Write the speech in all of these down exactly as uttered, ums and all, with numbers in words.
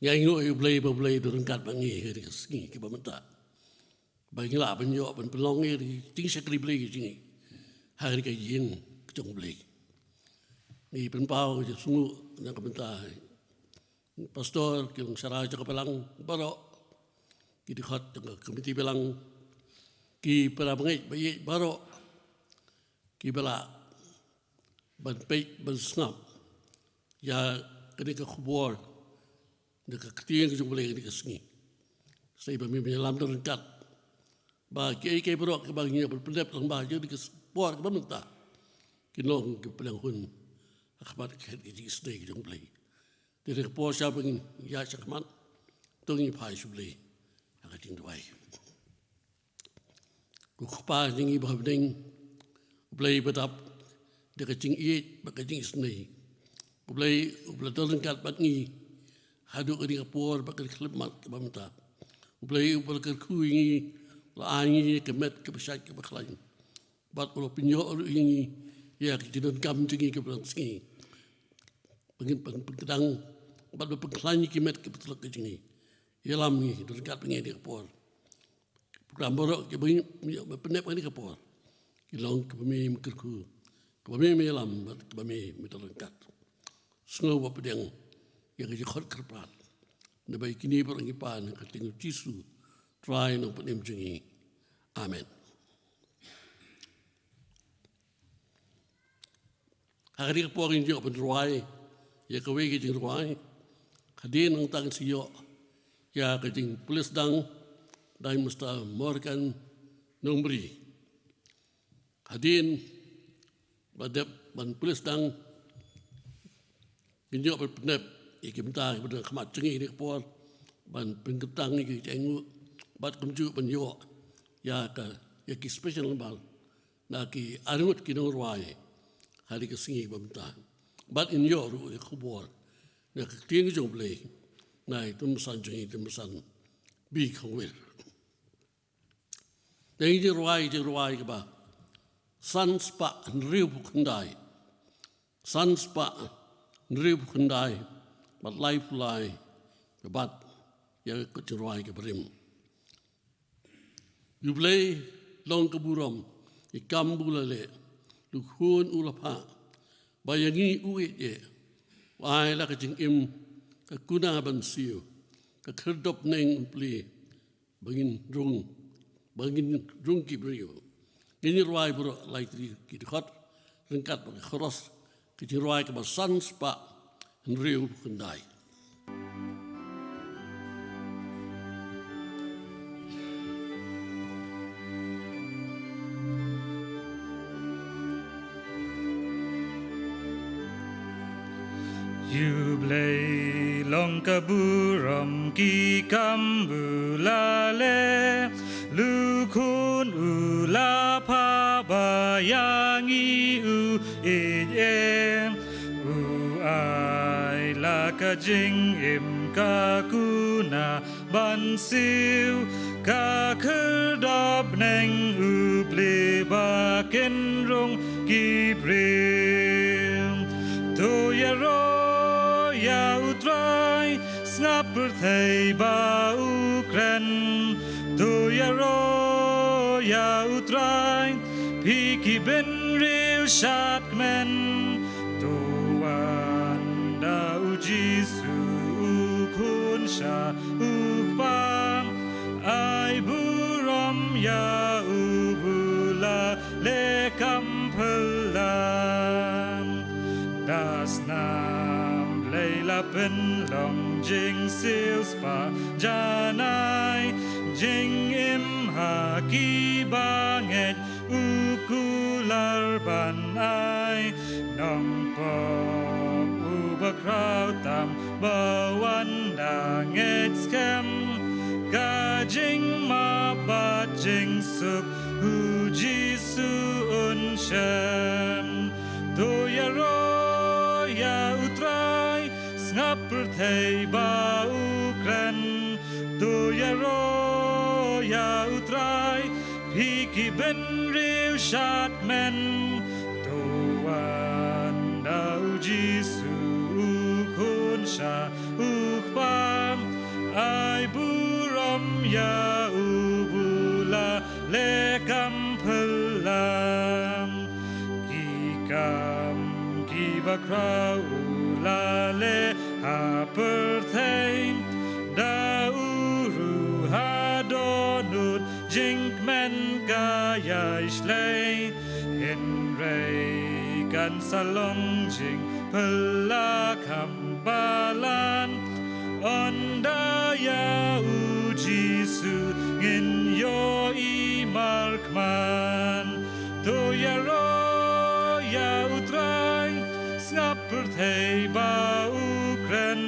Ngi ainguh ïa U Blei ba U Blei u don ryngkat bad ngi ha kane ka sngi kaba mynta, ba ngi lah ban ïoh ban pynlong ïa ka jingshakri Blei ka jong ngi ha kane ka ïing ka jong U Blei. Ngi pynpaw ka jingsngewnguh na ka bynta pastor, ki nongsynshar jong ka balang baroh, ki dkhot jong ka komiti balang, ki para bangeit ba ïeit baroh kiba lah ban peit ban sngap ïa kane ka khubor na ka ktien ka jong U Blei kane ka sngi. Sa ïa ba me me ïalam don ryngkat ba kiei kiei baroh kiba ngi ïa ban pyndep lang ba ïa kane ka por kaba mynta kin long ki pynlong hun ha khmat ka khet ka jingisynei ka jong U Blei. Te ha kane ka por sha ba ngin ïaid shakhmat, to ngin phai sha U Blei ha ka jingduwai. Ko Kpa jong ngi ba ha bneng, U Blei ba dap da ka jingïeit bad ka jingisynei, U Blei uba la don ryngkat bad ngi haduh kane ka por bad kane ka khyllipmat kaba mynta, U Blei uba la kyrkhu ïa ngi, la ai ngi ka met kaba shait kaba khlaiñ, bad u la pynïoh ruh ïa ngi ïa ka jingdonkam jong ngi kaba dang sngi, ba ngin pyn-, pynkdang bad ba pynkhlaiñ ïa ki met ki patlak ki jong ngi. Ïalam ngi don ryngkat bad ngi ha kane ka por. Program baroh kiba ngi ïa ban pyndep ha kane ka por, ki long kiba me me kyrkhu, kiba me me ïalam bad kiba me me don ryngkat. Sngew ba pdiang ïa ka jingkhot kyrpad. Naba ïa kine baroh ngi pan ha ka kyrteng U Jisu Trai Nongpynim jong ngi. Amen. Ha kane ka por ngin ïoh ban rwai ïa kawei ka jingrwai. Hadien nangta ngin sa ïoh ïa ka jingpule sdang da i Mister Morgan Nongmri. Hadien ba dep ban pule sdang, ngin ïoh ban pyndep ïa ki bynta kiba don ha khmat jong ngi ha kane ka por, ban pynkyntang ïa ki jingaiñguh bad kumjuh ban ïoh ïa ka, ïa ki special number na ki arngut ki nongrwai ha kane ka sngi ba mynta. Bad ngin ïoh ruh ïa ka khubor na ka ktien jong U Blei na i Tymmen Basan jong ngi, Tymmen Basan B. Khongwir. Te ngin ïa rwai, ïa rwai kaba san spah hynriewphew khyndai. San spah hynriewphew khyndai bad laiphew lai ka bat ïa ka jingrwai kaba rim. Ïa U Blei long ka burom, ïa ka kam ba u la leh, la u khun u la phah, ba ïa ngi u ïeit, u ai la ka jingim, ka kuna ban siew, ka khyrdop bneng un plie, ba ngin rung, ba ngin rung ki briew. Ngin ïa rwai baroh lai tylli ki dkhot ryngkat bad ka chorus, ka jingrwai kaba san spah hynriewphew khyndai. Ïa U Blei long ka burom, ki kam ba u la leh, la u khun u la phah, ba ïa ngi u ïeit, u ai la ka jingim, ka kuna ban siew, ka khyrdop bneng u plie, ba kin rung ki briew. To ïaroh ïa U Trai, sngap pyrthei ba u kren. To ïaroh ïa U Trai, phi ki bynriew shadkmen. To wan da U Jisu, U Khun sha U Kpa, ai burom ïa u ba u la leh kam phylla. Da snam Blei la pynlong, jingsiew spah janai, jingim ha ki bangeit u kular ban ai. Nongpop uba khraw tam, ba wan da ngeit skhem, ka jingmap bad jingsuk U Jisu un shem. To ïaroh ïa U Trai, sngap pyrthei ba u kren. To ïaroh ïa U Trai, phi ki bynriew shadkmen. To wan da U Jisu, U Khun sha U Kpa, Ïa u ba la leh kam phylla, ki kam kiba khraw u la leh ha pyrthei, da u ruh ha dohnud jingkmen ka ïai shlei. Hynrei kan sa long jingphylla kham palat, ynda ïa u Jisu ngin ïohi markhmat. To ïaroh ïa u Trai, sngap pyrthei ba u kren.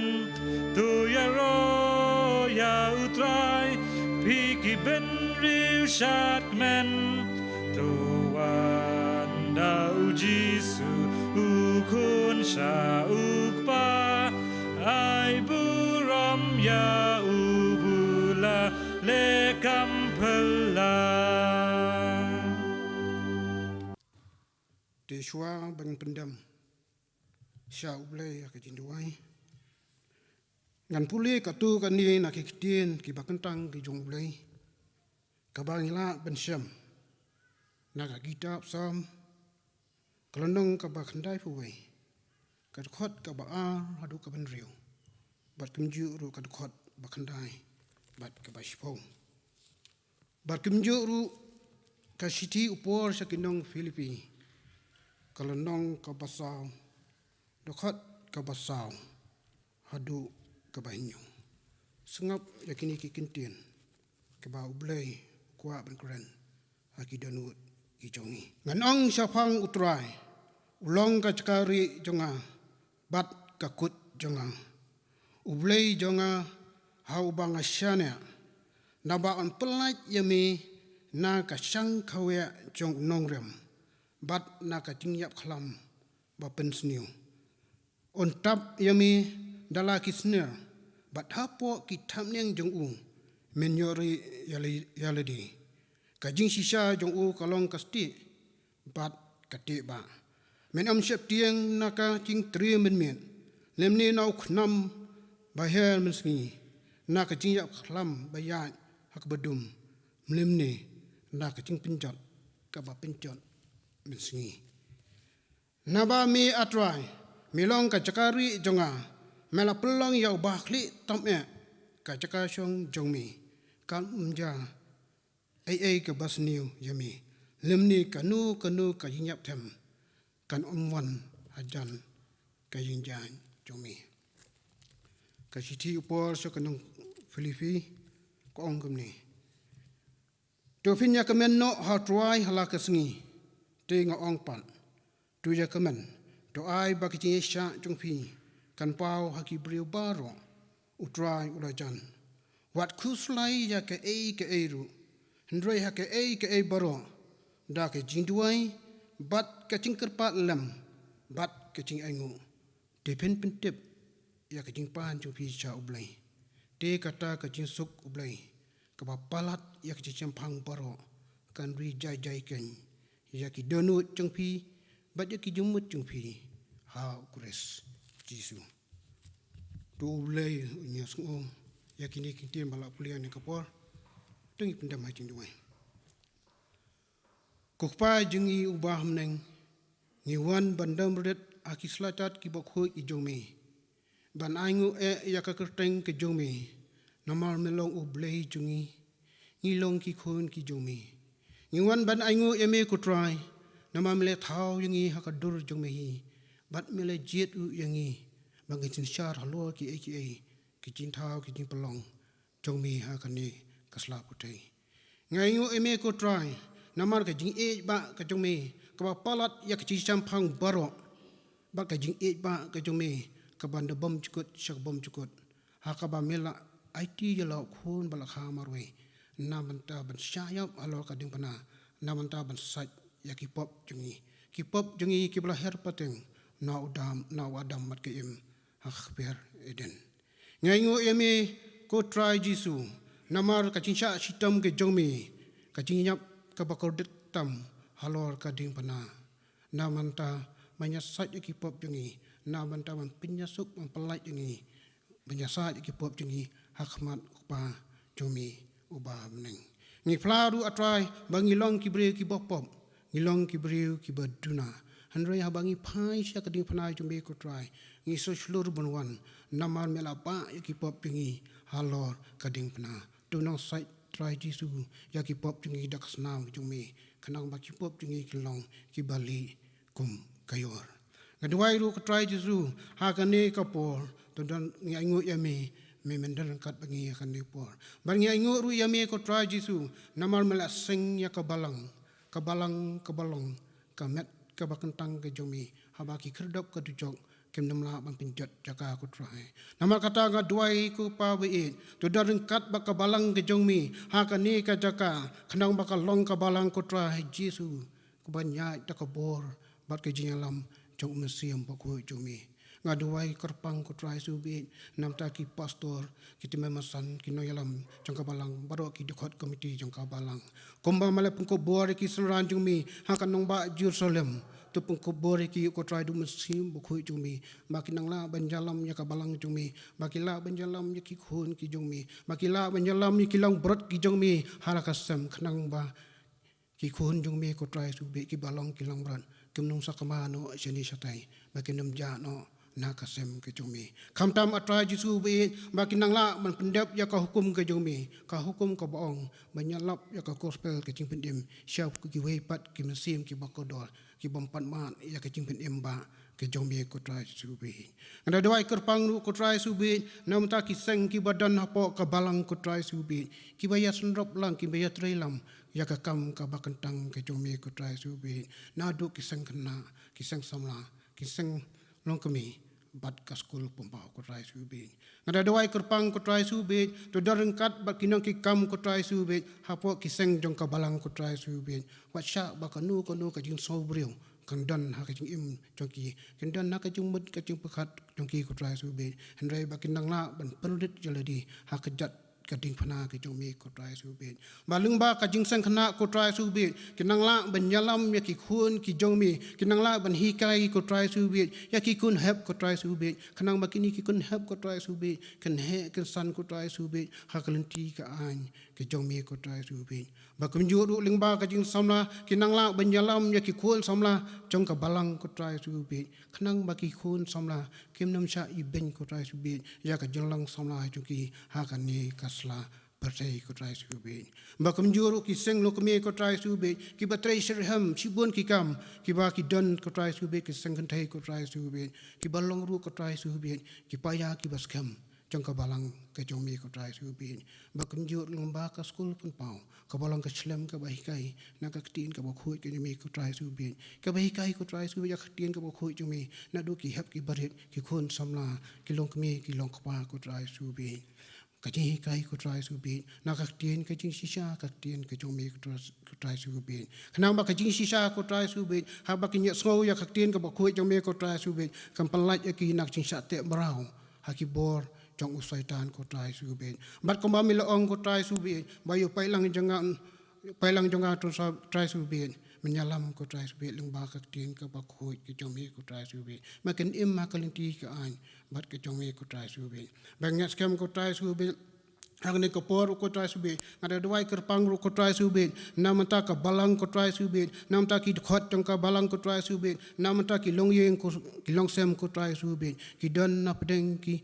To ïaroh ïa u Trai, phi ki bynriew shadkmen. To wan da u Jisu u Khun sha u Kpa, ai burom ïa u ba la leh kam phylla. Te shuwa ban pyndem sha U Blei ha ka jingduwai, ngan pule katto katne na ki ktien kiba kyntang ki jong U Blei, kaba ngi lah ban shem na ka kitab Salm, ka lynnong kaba khyndaiphew wei, ka dkhot kaba ar haduh kaba hynriew, bad kumjuh ruh ka dkhot ba khyndai bad kaba shiphew. Bad kumjuh ruh ka shithi u Paul sha ki nong Philippi, ka lynnong kaba saw, dkhot kaba saw haduh kaba hynñiew. Sngap ïa kine ki ktien kiba U Blei u kwah ban kren ha ki dohnud ki jong ngi. Ngan ong shaphang U Trai, u long ka jaka rieh jong nga bad ka kut jong nga, U Blei jong nga ha uba nga shaniah. Naba un pyllait ïa me na ka shang khawiah jong u nongrim, bad na ka jingïap khlam ba pynsniew. Un tap ïa me da la ki sner, bad hapoh ki thapniang jong u men ïoh rieh ïa la-, ïa lade. Ka jingshisha jong u ka long ka stieh bad ka teh bah. Men ym sheptieng na ka jingtriem mynmiet, lymne na u khnam ba her mynsngi, na ka jingïap khlam ba ïaid ha kaba dum, lymne na ka jingpynjot kaba pynjot mynsngi. Naba me, A Trai, me long ka jaka rieh jong nga, me la pynlong ïa u bakhlieh tam eh ka jaka shong jong me. Kam jia ei ei kaba sniew ïa me, lymne kano kano ka jingïap them kan ym wan hajan ka jingïaid jong me. Ka shithi u Paul sha ki nong Philippi ka ong kumne: To phin ïa kmen noh ha U Trai ha la ka sngi. Te nga ong pat, to ïa kmen. To ai ba ka jingïaishah jong phi kan paw ha ki briew baroh. U Trai u la jan. Wat khuslai ïa kaei kaei ruh, hynrei ha kaei kaei baroh, da ka jingduwai bad ka jingkyrpad lem bad ka jingainguh, te phin pyntip ïa ka jingpan jong phi sha U Blei. Te kata ka jingsuk U Blei kaba palat ïa ka jingshemphang baroh kan ri jai jai keiñ ïa ki dohnud jong phi bad ïa ki jingmut jong phi ha U Khrist Jisu. To U Blei un ïasngew ïa kine ki ktien ba la pule ha kane ka por. To ngin pyndem ha jingduwai. Ko Kpa jong ngi uba ha bneng, ngi wan ban dom rit ha ki slajat kiba khuid ki jong me, ban ainguh eh ïa ka kyrteng ka jong me, namar me long U Blei jong ngi, ngi long ki khun ki jong me. Ngi wan ban ainguh ïa me ko Trai, namar me la thaw ïa ngi ha ka dur jong me hi, bad me la jied ruh ïa ngi ba ngin synshar halor kiei kiei ki jingthaw ki jingpynlong jong me ha kane ka sla pyrthei. Ngi ainguh ïa me ko Trai, namar ka jingïeit bah ka jong me kaba palat ïa ka jingshemphang baroh, bad ka jingïeit bah ka jong me kaba na bymjukut sha ka bymjukut, ha kaba me la aiti ïa la u Khun ba la kha marwei, na bynta ban shah ïap halor ka diengphna, na bynta ban sait ïa ki pop jong ngi, ki pop jong ngi kiba la her pateng na u Adam, na u Adam bad ka Im ha ka kper Eden. Ngi ainguh ïa me ko Trai Jisu, namar ka jingshah shitom ka jong me, ka jingïap kaba kordit tam halor ka diengphna, na bynta ban ïasait ïa ki pop jong ngi, na bynta ban pynïasuk ban pyllait ïa ngi, ban ïasait ïa ki pop jong ngi ha khmat u Kpa jong me uba ha bneng. Ngi phla ruh, A Trai, ba ngi long ki briew kiba pop, ngi long ki briew kiba duna. Hynrei haba ngi phai sha ka diengphna jong me, ko Trai, ngi sngewshlur ban wan, namar me la bah ïa ki pop jong ngi halor ka diengphna. To nang sait, Trai Jisu, ïa ki pop jong ngi da ka snam jong me, khnang ba ki pop jong ngi kin long kiba lieh kum ka ïor. Nga duwai ruh, ko Trai Jisu, ha kane ka por, to don, ngi ainguh ïa me, me men don ryngkat bad ngi ha kane ka por. Bad ngi ainguh ruh ïa me, ko Trai Jisu, namar me la seng ïa ka balang, ka balang kaba long ka met kaba kyntang ka jong me. Haba ki khyrdop ka dujok kim nym lah ban pynjot jaka, ko Trai. Namar kata nga duwai, ko Pa ba ïeit, to don ryngkat bad ka balang ka jong me ha kane ka jaka, khnang ba ka long ka balang, ko Trai Jisu, kaba ïaid da ka bor bad ka jingïalam jong U Mynsiem Bakhuid jong me. Nga duwai kyrpang, ko Trai Jisu ba ïeit, namar ki pastor, ki tymmen basan, ki nongïalam jong ka balang, baroh ki dkhot komiti jong ka balang. Kumba me la pynkup bor ïa ki synran jong me ha ka nongbah Jerusalem, to pynkup bor ïa ki, ko Trai, da U Mynsiem Bakhuid jong me, ba kin nang lah ban ïalam ïa ka balang jong me, ba kin lah ban ïalam ïa ki khun ki jong me, ba kin lah ban ïalam ïa ki langbrot ki jong me ha la ka sem, khnang ba ki khun jong me, ko Trai Jisu ba ïeit, kiba long ki langbrot, kim nym sakma noh shane shatai, ba kin nym jah noh na ka sem ka jong me. Khamtam, A Trai Jisu ba ïeit, ba kin nang lah ban pyndep ïa ka hukum ka jong me, ka hukum kaba ong ban ïalap ïa ka gospel, ka jingpynim, sha kiwei pat ki mynsiem kiba kordor, kiba ym pat mad ïa ka jingpynim bah ka jong me, ko Trai Jisu ba ïeit. Nga da duwai kyrpang ruh, ko Trai Jisu ba ïeit, namar ki seng kiba don hapoh ka balang, ko Trai Jisu ba ïeit, kiba ïasynrop lang, kiba ïatreilang ïa ka kam kaba kyntang ka jong me, ko Trai Jisu ba ïeit, naduh ki seng khynnah, ki seng samla, ki seng longkmie bad ka skul pynpaw, ko Trai Jisu ba ïeit. Nga da duwai kyrpang, ko Trai Jisu ba ïeit, to don ryngkat bad ki nongkitkam, ko Trai Jisu ba ïeit, hapoh ki seng jong ka balang, ko Trai Jisu ba ïeit. Wat shah ba kano kano ka jingsngew briew kan don ha ka jingim jong ki, kan don ha ka jingmut ka jingpyrkhat jong ki, ko Trai Jisu ba ïeit. Hynrei ba kin nang lah ban pynrit ïa lade ha ka jait ka diengphna ka jong me, ko Trai Jisu ba ïeit. Ba lyngba ka jingseng khynnah, ko Trai Jisu ba ïeit, kin nang lah ban ïalam ïa ki khun ki jong me, kin nang lah ban hikai, ko Trai Jisu ba ïeit, ïa ki khun hep, ko Trai Jisu ba ïeit, khnang ba kine ki khun hep, ko Trai Jisu ba ïeit, kin heh kin san, ko Trai Jisu ba ïeit, ha ka lynti ka aiñ ka jong me, ko Trai Jisu ba ïeit. Ba kumjuh ruh lyngba ka jingsamla, kin nang lah ban ïalam ïa ki khun samla jong ka balang, ko Trai Jisu ba ïeit, khnang ba ki khun samla kim nym shah ibeiñ, ko Trai Jisu ba ïeit, ïa ka jinglong samla jong ki ha kane ka sla pyrthei, ko Trai Jisu ba ïeit. Ba kumjuh ruh ki seng longkmie, ko Trai Jisu ba ïeit, kiba trei shitrhem shibun ki kam, kiba ki don, ko Trai Jisu ba ïeit, ki seng kynthei, ko Trai Jisu ba ïeit, kiba long ruh, ko Trai Jisu ba ïeit, ki paia kiba skhem jong ka balang ka jong me, ko Trai Jisu ba ïeit. Ba kumjuh lyngba ka skul pynpaw, kaba long ka shlem kaba hikai na ka ktien kaba khuid ka jong me, ko Trai Jisu ba ïeit, kaba hikai, ko Trai Jisu ba ïeit, ïa ka ktien kaba khuid jong me naduh ki hep ki barit, ki khun samla, ki longkmie ki longkpa, ko Trai Jisu ba ïeit. Ka jinghikai, ko Trai Jisu ba ïeit, na ka ktien ka jingshisha, ka ktien ka jong me, ko Trai, ko Trai Jisu ba ïeit. Khnang ba ka jingshisha, ko Trai Jisu ba ïeit, haba kin ïohsngew ïa ka ktien kaba khuid jong me, ko Trai Jisu ba ïeit, kan pynlait ïa ki na ka jingshah teh mraw ha ki bor jong u Soitan, ko Trai Jisu ba ïeit. Bad kumba me la ong, ko Trai Jisu ba ïeit, ba ïa u paidlang jong nga, paidlang jong nga, ko Trai Jisu ba ïeit, men ïalam, ko Trai Jisu ba ïeit, lyngba ka ktien kaba khuid ka jong me, ko Trai Jisu ba ïeit, ba kin im ha ka lynti ka aiñ bad ka jong me, ko Trai Jisu ba ïeit. Ba ngi ngeit skhem, ko Trai Jisu ba ïeit, ha kane ka por, ko Trai Jisu ba ïeit, nga da duwai kyrpang ruh, ko Trai Jisu ba ïeit, na ka bynta ka balang, ko Trai Jisu ba ïeit, na ka bynta ki dkhot jong ka balang, ko Trai Jisu ba ïeit, na ka bynta ki longïing, ko, ki longsem, ko Trai Jisu ba ïeit, ki don na pdeng ki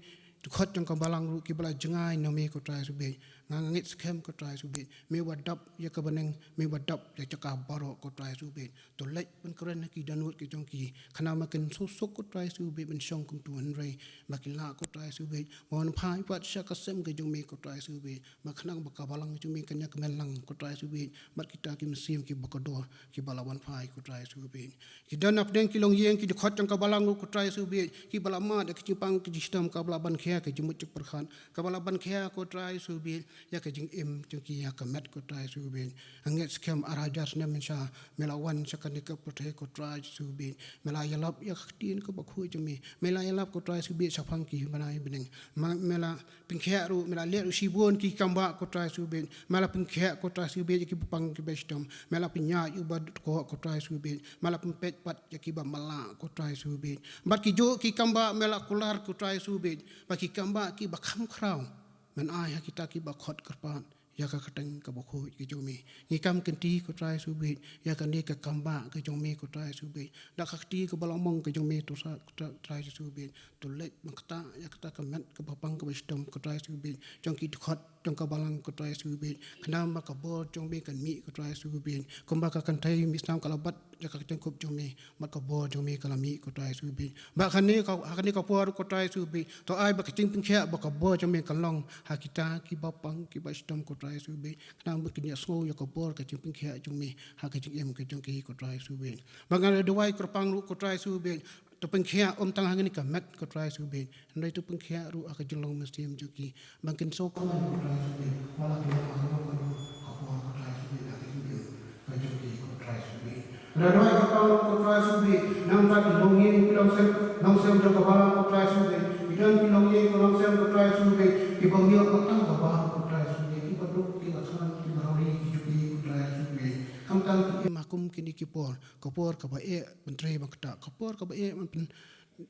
dkhot jong ka balang ruh kiba la jngai na me, ko Trai Jisu ba ïeit. Nga ngeit skhem, ko Trai Jisu ba ïeit, me wat dap ïa ka bneng, me wat dap ïa ka jaka baroh, ko Trai Jisu ba ïeit. To leit ban kren ha ki dohnud ki jong ki, khnang ba kin suk suk, ko Trai Jisu ba ïeit, ban shong kumto, hynrei ba kin lah, ko Trai Jisu ba ïeit, ban phai pat sha ka sem ka jong me, ko Trai Jisu ba ïeit, ba khnang ba ka balang jong me kan ïa kmen lang, ko Trai Jisu ba ïeit, bad kita ki mynsiem kiba kordor kiba la wan phai, ko Trai Jisu ba ïeit. Ki don na pdeng ki longïing, ki dkhot jong ka balang ruh, ko Trai Jisu ba ïeit, kiba la mad ïa ka jingpang ka jingshitom, kaba la ban khia ka jingmut jingpyrkhat, kaba la ban khia, ko Trai Jisu ba ïeit, ïa ka jingim jong ki ha ka met, ko Trai Jisu ba ïeit. Nga ngeit skhem, ar hajar snem mynshuwa me la wan sha kane ka pyrthei, ko Trai Jisu ba ïeit, me la ïalap ïa ka ktien kaba khuid jong me, me la ïalap, ko Trai Jisu ba ïeit, shaphang ki bnai bneng. Me, me la pynkhiah ruh, me la leh ruh shibun ki kambah, ko Trai Jisu ba ïeit, me la pynkhiah, ko Trai Jisu ba ïeit, ïa kiba pang kiba shitom, me la pynïaid ïa u badkhoh, ko Trai Jisu ba ïeit, me la pynpeit pat ïa kiba matlah, ko Trai Jisu ba ïeit. Bad kijuh ki kambah me la kular, ko Trai Jisu ba ïeit, bad ki kambah kiba kham khraw men ai ha kita kiba khot kyrpad ïa ka kyrteng kaba khuid ka jong me. Ngi kam kynti ko Trai Jisu beit ïa kane ka kam ba ka jong me ko Trai Jisu beit. Da ka kti kaba longmong ka jong me to sa ko Trai Jisu beit. To leit ban ktah ïa kata ka met kaba pang kaba shitom ko Trai Jisu beit. Jong ki dkhot jong ka balang ko Trai Jisu beit. Khnang ba ka bor jong me kan mih ko Trai Jisu beit. Kumba ka kynthei mih snam ka la bat ïa ka jingkup jong me, bad ka bor jong me ka la mih ko Trai Jisu beit. Bad kane ka, ha kane ka por ko Trai Jisu beit, to ai ba ka jingpynkhiah bad ka bor jong me kan long ha kita kiba pang kiba shitom ko Trai Jisu beit. Khnang ba kin ïa sngew ïa ka bor ka jingpynkhiah jong me ha ka jingim ka jong ki ko Trai Jisu beit. Bad nga la duwai kyrpang ruh ko Trai Jisu beit, to pynkhiah ym tang ha kane ka met ko Trai Jisu beit, hynrei to pynkhiah ruh ha ka jinglong mynsiem jong ki. Ba kin sngewkmen ko Trai Jisu beit, wat la ki long ha kano kano ka por ko Trai Jisu beit, ha ka jingim ka jong ki ko Trai Jisu beit. Nga la duwai kyrpang ruh ko Trai Jisu beit, namar ki longïing ki longsem, longsem jong ka balang ko Trai Jisu beit. Ki don ki longïing ki longsem ko Trai Jisu beit, kiba ïoh ka tang ka bam ko Trai Jisu beit, kiba duk kiba thngan kiba rori ki jong ki ko Trai Jisu beit. Khamtam ki im ha kum kine ki por, ka por kaba eh ban trei ban ktah, ka por kaba eh ban pyn-,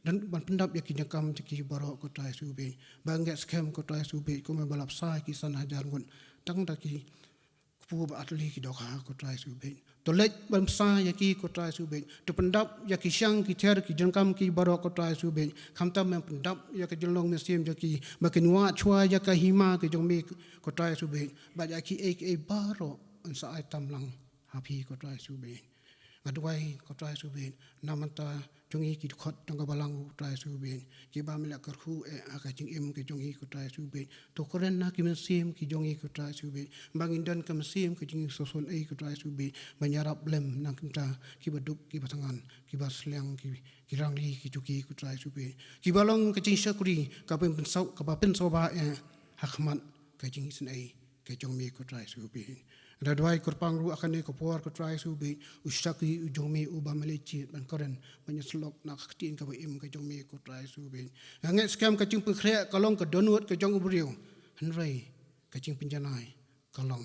ban pyndap ïa ki jingkam jong ki baroh ko Trai Jisu beit. Ba ngeit skhem ko Trai Jisu beit, kumba la bsa ki san hajar ngut tang da ki kpu ba artylli ki dohkha ko Trai Jisu beit. To leit ban bsa ïa ki ko Trai Jisu beit. To pyndap ïa ki shang ki ther ki jingkam ki baroh ko Trai Jisu beit. Khamtam ban pyndap ïa ka jinglong mynsiem jong ki, ba kin wad shuwa ïa ka hima ka jong me ko Trai Jisu beit. Bad ïa kiei kiei baroh yn sa ai tam lang ha phi ko Trai Jisu beit. Nga duwai ko Trai Jisu beit, na ka bynta jong ngi ki dkhot jong ka balang ko Trai Jisu beit, kiba me la kyrkhu eh ha ka jingim ka jong ngi ko Trai Jisu beit. To kren na ki mynsiem ki jong ngi ko Trai Jisu beit, ba ngin don ka mynsiem ka jingïasngewsynei ko Trai Jisu beit, ban ïarap lem na ka bynta kiba duk kiba thngan, kiba sliang ki, ki rangli ki jong ki ko Trai Jisu beit, kiba long ka jingshakri kaba pynsaw, kaba pynsawba eh ha khmat ka jingisynei ka jong me ko Trai Jisu beit. Nga la duwai kyrpang ruh ha kane ka por ko Trai Jisu beit, u shakri u jong me uba me la jied ban kren, ban ïasyllok na ka ktien kaba im ka jong me ko Trai Jisu beit. Nga ngeit skhem ka jingpynkhreh ka long ka dohnud ka jong u briew, hynrei ka jingpynjanai ka long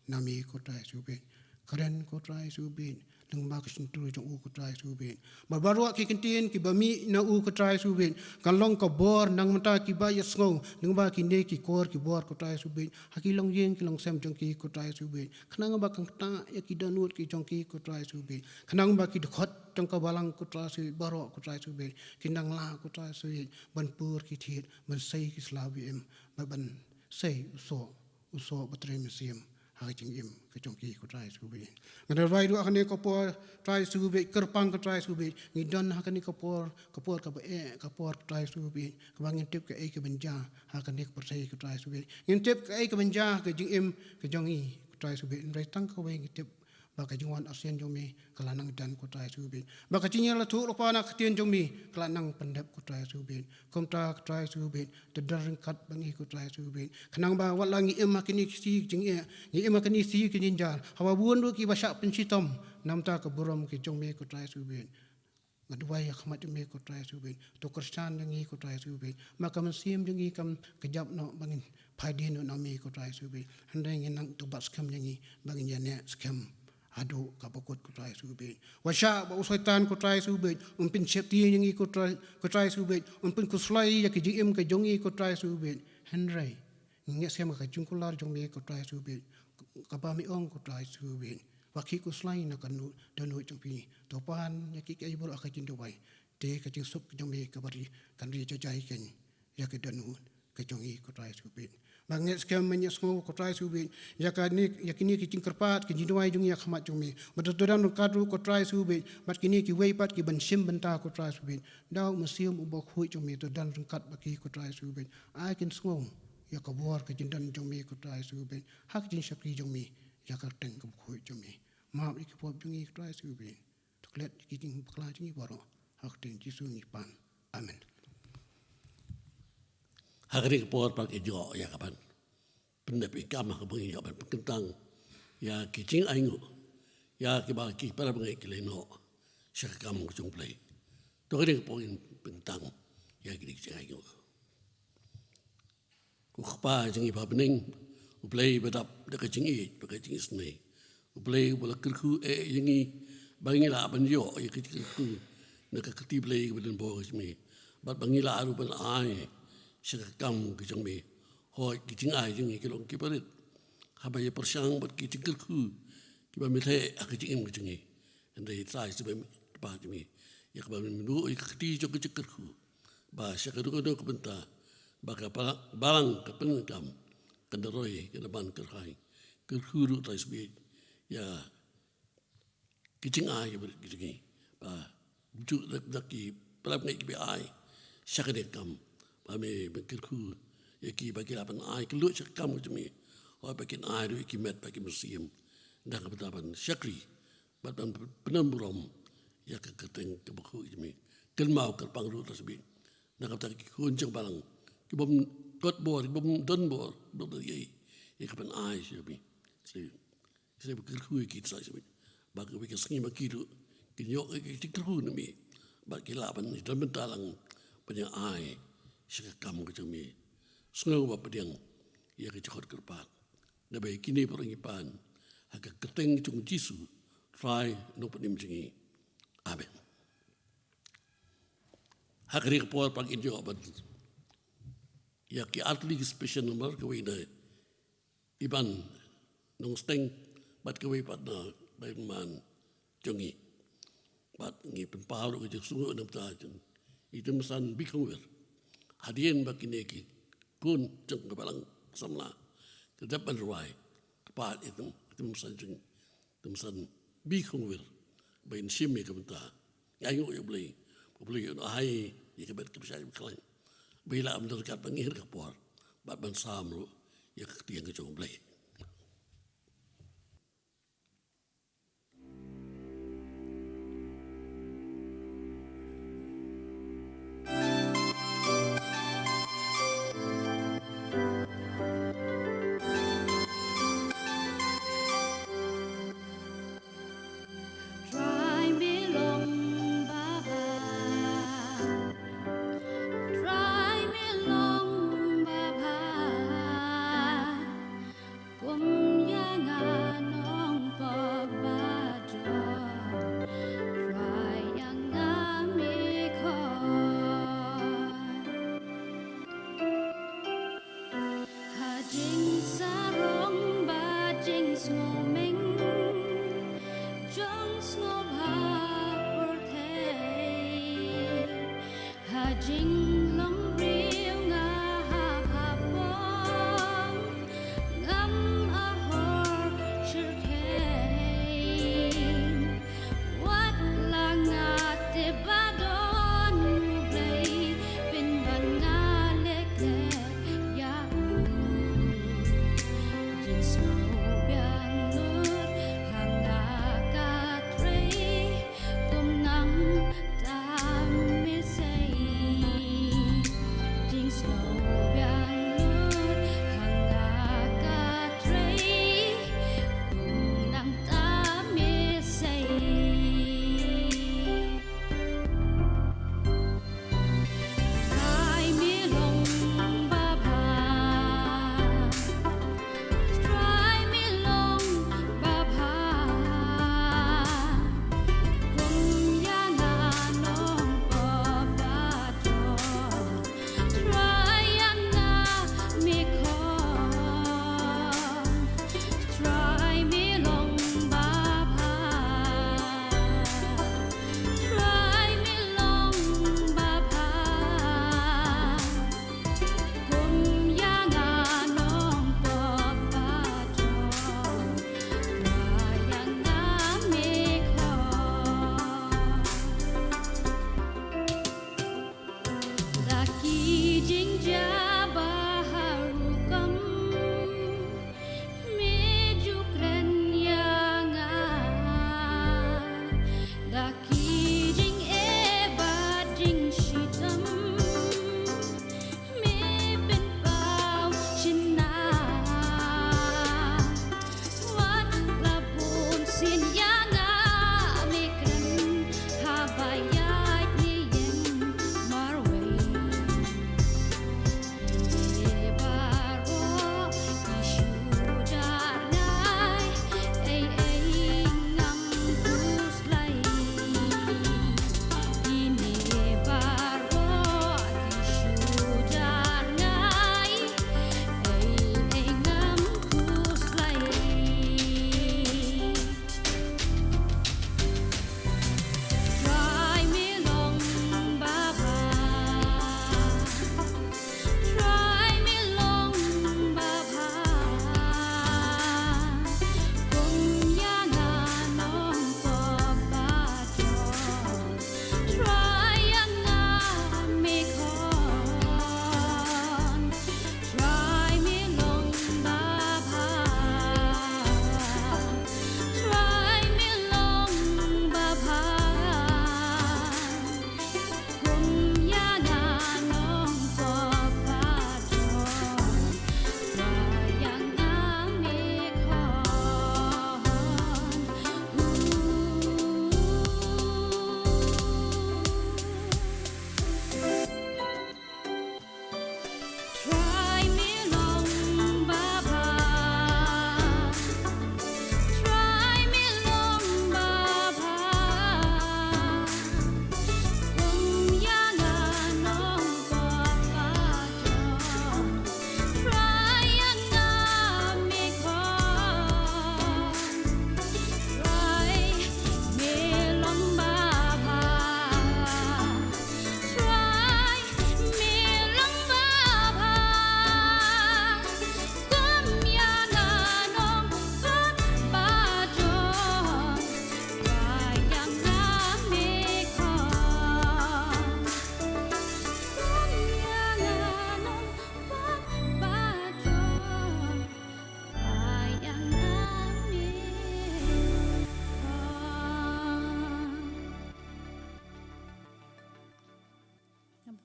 na me ko Trai Jisu beit. Kren ko Trai Jisu beit, lyngba ka shyntur jong u ko Trai Jisu beit. Bad baroh ki kyntien kiba mih na u ko Trai Jisu beit, kan long ka bor na ka bynta kiba ïasngew lyngba kine ki kor ki bor ko Trai Jisu beit, ha ki longïing ki longsem jong ki ko Trai Jisu beit. Khnang ba kan ktah ïa ki dohnud ki jong ki ko Trai Jisu beit. Khnang ba ki dkhot jong ka balang ko Trai Jisu beit, baroh ko Trai Jisu beit, kin nang lah ko Trai Jisu beit ban pur ki thied, ban sei ki sla ba im, bad ban sei u soh, u soh ba trei mynsiem ha ka jingim ka jong ki ko Trai Jisu beit. Nga la duwai ruh ha kane ka por Trai Jisu beit, kyrpang ko Trai Jisu beit, ngi don ha kane ka por, ka por kaba eh, ka por ko Trai Jisu beit, kaba ngim tip kaei kaban jia ha kane ka pyrthei ko Trai Jisu beit. Ngim tip kaei kaban jia ha ka jingim ka jong ngi ko Trai Jisu beit. Hynrei tang kawei ngi tip, ba ka jingwan arsien jong me ka la nang don ko Trai Jisu beit. Ba ka jingïalathuh lypa na ka ktien jong me ka la nang pyndep ko Trai Jisu beit. Kumta ko Trai Jisu beit, to don ryngkat bad ngi ko Trai Jisu beit. Khnang ba wat la ngi im ha kine ki sngi ki jingeh, ngi im ha kine ki sngi ki jynjar, haba bun ruh kiba shah pynshitom na ka bynta ka burom ka jong me ko Trai Jisu beit. Nga duwai ha khmat jong me ko Trai Jisu beit, to kyrshan jong ngi ko Trai Jisu beit. Ma ka mynsiem jong ngi kam kjap noh ba ngin phai dien noh na me ko Trai Jisu beit, hynrei ngin nang, to bat skhem jong ngi ba ngin ïaneh skhem haduh kaba kut ko Trai Jisu beit. Wat shah ba u Soitan ko Trai Jisu beit un pynsheptieng ïa ngi ko Trai, ko Trai Jisu beit, un pynkhuslai ïa ka jingim ka jong ngi ko Trai Jisu beit. Hynrei ngi ngeit skhem ka jingkular jong me ko Trai Jisu beit, kaba me ong ko Trai Jisu beit, wat khie khuslai na ka dohnud jong phi. To pan ïa kiei kiei baroh ha ka jingduwai, te ka jingsuk jong me kaba ri kan ri jai jai kein ïa ka dohnud ka jong ngi ko Trai Jisu beit. Ba ngeit skhem, me ïohsngew ko Trai Jisu beit ïa kane, ïa kine ki jingkyrpad ki jingduwai jong ngi ha khmat jong me. Bad to don ryngkat ruh ko Trai Jisu beit bad kine kiwei pat kiban shim bynta ko Trai Jisu beit. Da u Mynsiem uba Khuid jong me to don ryngkat bad ki ko Trai Jisu beit. Ai kin sngew ïa ka bor ka jingdon jong me ko Trai Jisu beit ha ka jingshakri jong me ïa ka kyrteng kaba khuid jong me. Map ïa ki pop jong ngi ko Trai Jisu beit. To klet ïa ki jingbakla jong ngi baroh ha ka kyrteng Jisu ngi pan. Amen. Ha kane ka por pat ngi ïoh ïa kaban pyndep ïa ka kam ha kaba ngi ïoh ban pynkyntang ïa ki jingainguh ïa kiba ki para bangeit ki la ïehnoh sha ka kam ka jong U Blei. To kane ka por ngin pynkyntang ïa ki jingainguh. Ko Kpa jong ngi ba ha bneng, U Blei ba dap da ka jingïeit bad ka jingisynei, U Blei uba la kyrkhu eh ïa ngi ba ngi lah ban ïoh ïa ka jingkyrkhu na ka kti Blei kaba donbor ka jong me, bad ba ngi lah ruh ban ai sha ka kam ka jong me. Hooid, ki jingai jong ngi ki long kiba rit, haba ïa pyrshang bad ki jingkyrkhu kiba me theh ha ka jingim ka jong ngi. Hynrei Trai Jisu, me Kpa jong ngi, ïa kaba me buh ïa ka kti jong ka jingkyrkhu ba sha kano kano ka bynta ba ka ba-, balang ka pyndonkam kan da roi, kan da ban kyrhai. Kyrkhu ruh Trai Jisu ïa ki jingai kiba ki jingai ba ju dak dak ki paralok ngi kiba ai sha kane ka kam, ba me ban kyrkhu ïa ki ba ki lah ban ai kylluid sha ka kam ka jong me. Hooid, ba kin ai ruh ïa ki met ba ki mynsiem na ka bynta ban shakri bad ban pynburom ïa ka kyrteng kaba khuid ka jong me. Kynmaw kyrpang ruh Trai Jisu na ka bynta ki khun jong balang ki bym kot bor, ki bym don bor, bym don ei ei ka ban ai sha me. Sha Sha ba kyrkhu ïa ki Trai Jisu, ba kawei ka sngi ma ki ruh kin ïoh ïa ka jingkyrkhu na me, ba ki lah ban ïadon bynta lang ban ïa ai sha ka kam ka jong me. Sngew ba pdiang ïa ka jingkhot kyrpad naba ïa kine baroh ngi pan ha ka kyrteng jong Jisu Trai Nongpynim jong ngi. Amen. Ha kane ka por pat ngin ïoh ban ïa ki artylli ki special number, kawei na Iban Nongsteng bad kawei pat na Baiman jong ngi. Bad ngi pynpaw ruh ka jingsngewnguh na ka bynta jong i Tymsan Bikhongwir. Hadien ba kine ki khun jong ka balang samla ki dep ban rwai, ka pat i Tymsan jong ngi, Tymsan Bikhongwir, ba in shim ïa ka bynta. Ngi ainguh ïa U Blei, U Blei un ai ïa ka met kaba shai ba khlaiñ, ba i lah ban ryngkat bad ngi ha ka por bad ban sam ruh ïa ka ktien ka jong U Blei. Trai me long babha, Trai me long babha, kum ïa nga nongpop ba jor, Trai ïa nga me khot. Ha jingsarong bad jingsngewmeng jong sngewbha pyrthei, ha jinglong briew nga ha bhapoh ngam ahor shyrkhei. Wat la nga tip ba don U Blei, pynban nga leh klet ïa u. Jingsngew biang lut ha nga ka trei, kum nangta me sei.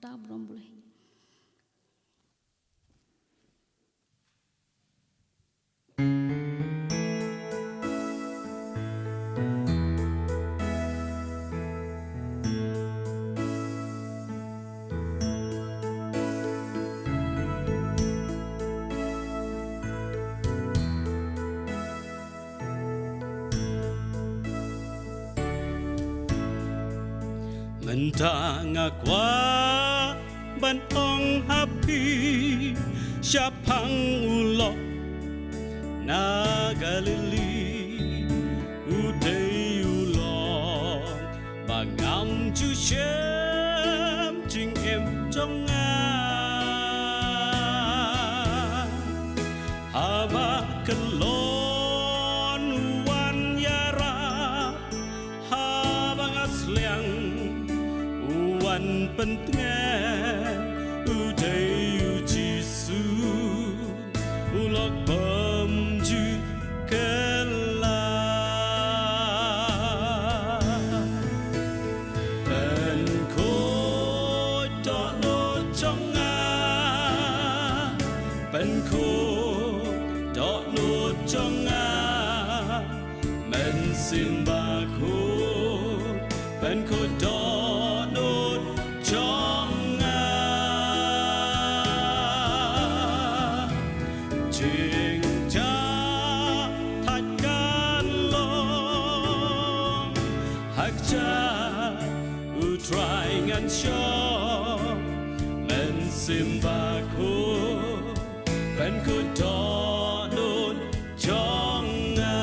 Ta burom Blei. Mynta nga kwah ban ong ha phi, shaphang u lok na Galili, u dei u lok ba ngam ju shem jingim jong nga. Haba kyllon u wan ïarap, haba nga sliang u wan pyntngen, u dei u Jisu, u lok bym ju kylla. Pynkhuid dohnud jong nga, pynkhuid dohnud jong nga, Mynsiem Bakhuid, pynkhuid dohnud jong nga. Jingjia thait kan long, ha kjat U Trai ngan shong. Mynsiem Bakhuid, pynkhuid dohnud jong nga.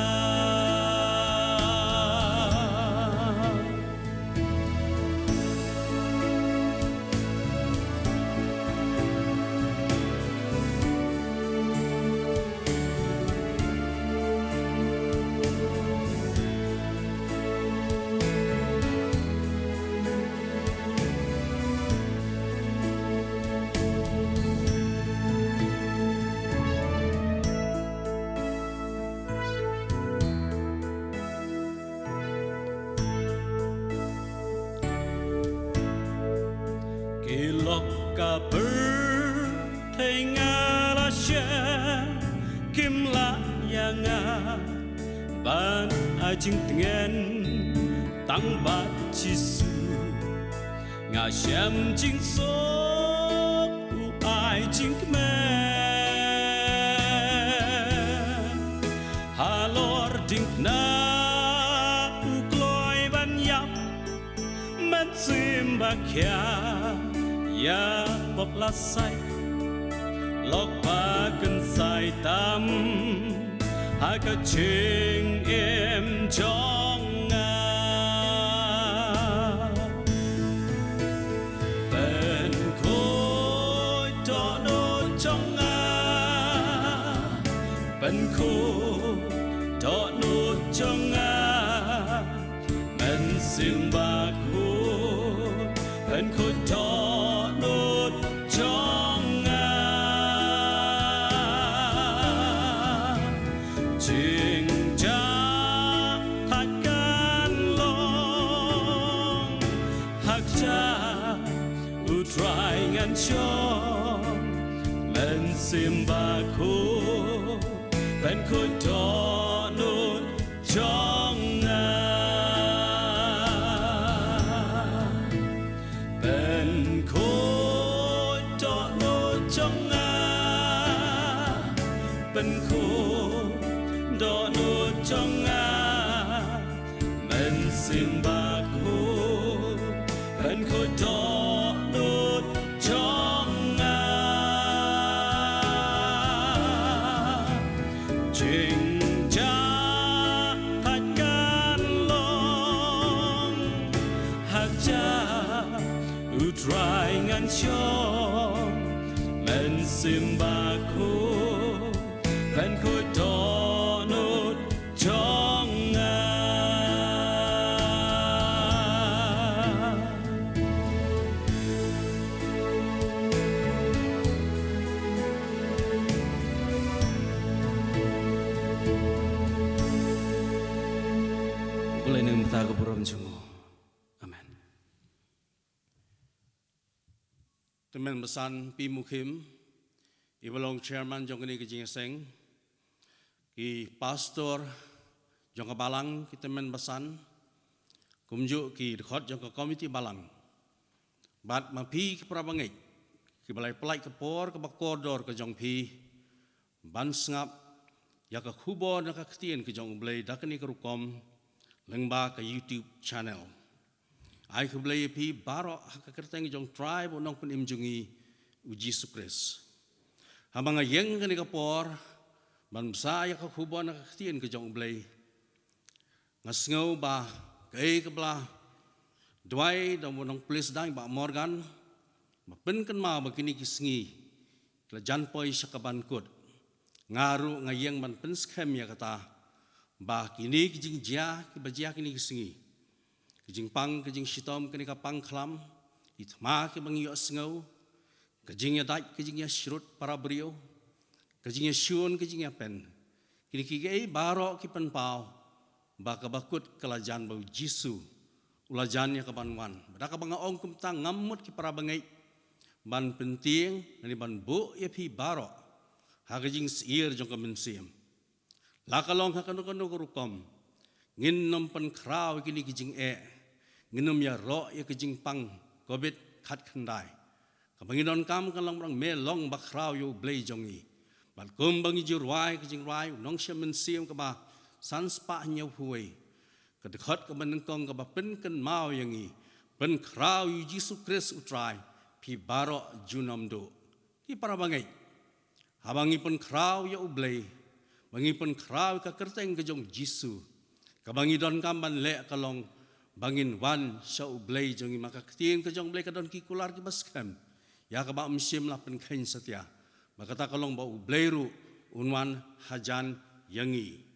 Ki lok ka pyrthei nga la shem, kim lah ïa nga ban ai jingtngen, tang bad Jisu. Nga shem jingsuk, u ai jingkmen. Halor diengphna u kloi ban ïap, mynsiem ba khia ïa pop la sait. Lok ba kynsai tam ha ka jingim jong nga. Pynkhuid dohnud jong nga, pynkhuid dohnud jong nga. Mynsiem Bakhuid, pynkhuid dohnud jong nga. Jingjia thait kan long, ha kjat U Trai ngan shong. Mynsiem Bakhuid, pynkhuid dohnud jong nga. Pynkhuid dohnud jong nga, pynkhuid dohnud jong nga. Mynsiem Bakhuid, pynkhuid dohnud jong nga. Jingjia thait kan long, ha kjat U Trai ngan shong. Mynsiem Bakhuid, pynkhuid dohnud jong nga. Khublei na ka bynta ka burom jong u. Amen. Tymmen basan P Mukhim, i ba long chairman jong kane ka jingïaseng, ki pastor jong ka balang, ki tymmen basan, kumjuh ki dkhot jong ka komiti balang. Bad ma phi ki para bangeit, ki ba la pyllait ka por kaba kordor ka jong phi ban sngap ïa ka khubor na ka ktien ka jong U Blei da kane ka rukom lyngba ka YouTube channel. Ai khublei ïa phi baroh ha ka kyrteng jong U Trai bad U Nongpynim jong ngi U Jisu Khrist. Haba nga ïeng kane ka por ban bsa ïa ka khubor na ka ktien ka jong U Blei, nga sngew ba kaei kaba la duwai da u nongpulit sdang Bah Morgan, ba pynkynmaw ba kine ki sngi ki la jan poi sha ka ban kut. Nga ruh nga ïeng ban pynskhem ïa kata ba kine ki jingjia kiba jia kine ki sngi, ka jingpang ka jingshitom kane ka pang khlam, ki thma kiba ngi ïohsngew, ka jingïadait ka jingïashrut para briew, ka jingïashun ka jingïapen, kine kiei baroh ki pynpaw ba ka ba kut ka la jan, ba U Jisu u la jan ïa ka ban wan. Bad da kaba nga ong kumta, ngam mut ki para bangeit ban pyntieng ne ban buh ïa phi baroh ha ka jingsyier jong ka mynsiem. La ka long ha kano kano ka rukom, ngin nym pynkhraw ïa kine ki jingeh, ngin nym ïaroh ïa ka jingpang covid khatkhyndai. Kaba ngi donkam ka long ba dang me long ba khraw ïa U Blei jong ngi. Bad kumba ngi ju rwai ka jingrwai u Nongshun Mynsiem kaba san spah hynñiew phew wei, ka dkhot kaba nyngkong kaba pynkynmaw ïa ngi, pynkhraw ïa U Jisu Khrist U Trai, phi baroh junom duh. Ki para bangeit, haba ngi pynkhraw ïa U Blei, ba ngi pynkhraw ïa ka kyrteng ka jong U Jisu, kaba ngi donkam ban leh ka long ba ngin wan sha U Blei jong ngi. Ma ka ktien ka jong U Blei ka don ki kular kiba skhem ïa kaba ym shym la pynkheiñ satia. Ba kata ka long ba U Blei ruh un wan hajan ïa ngi.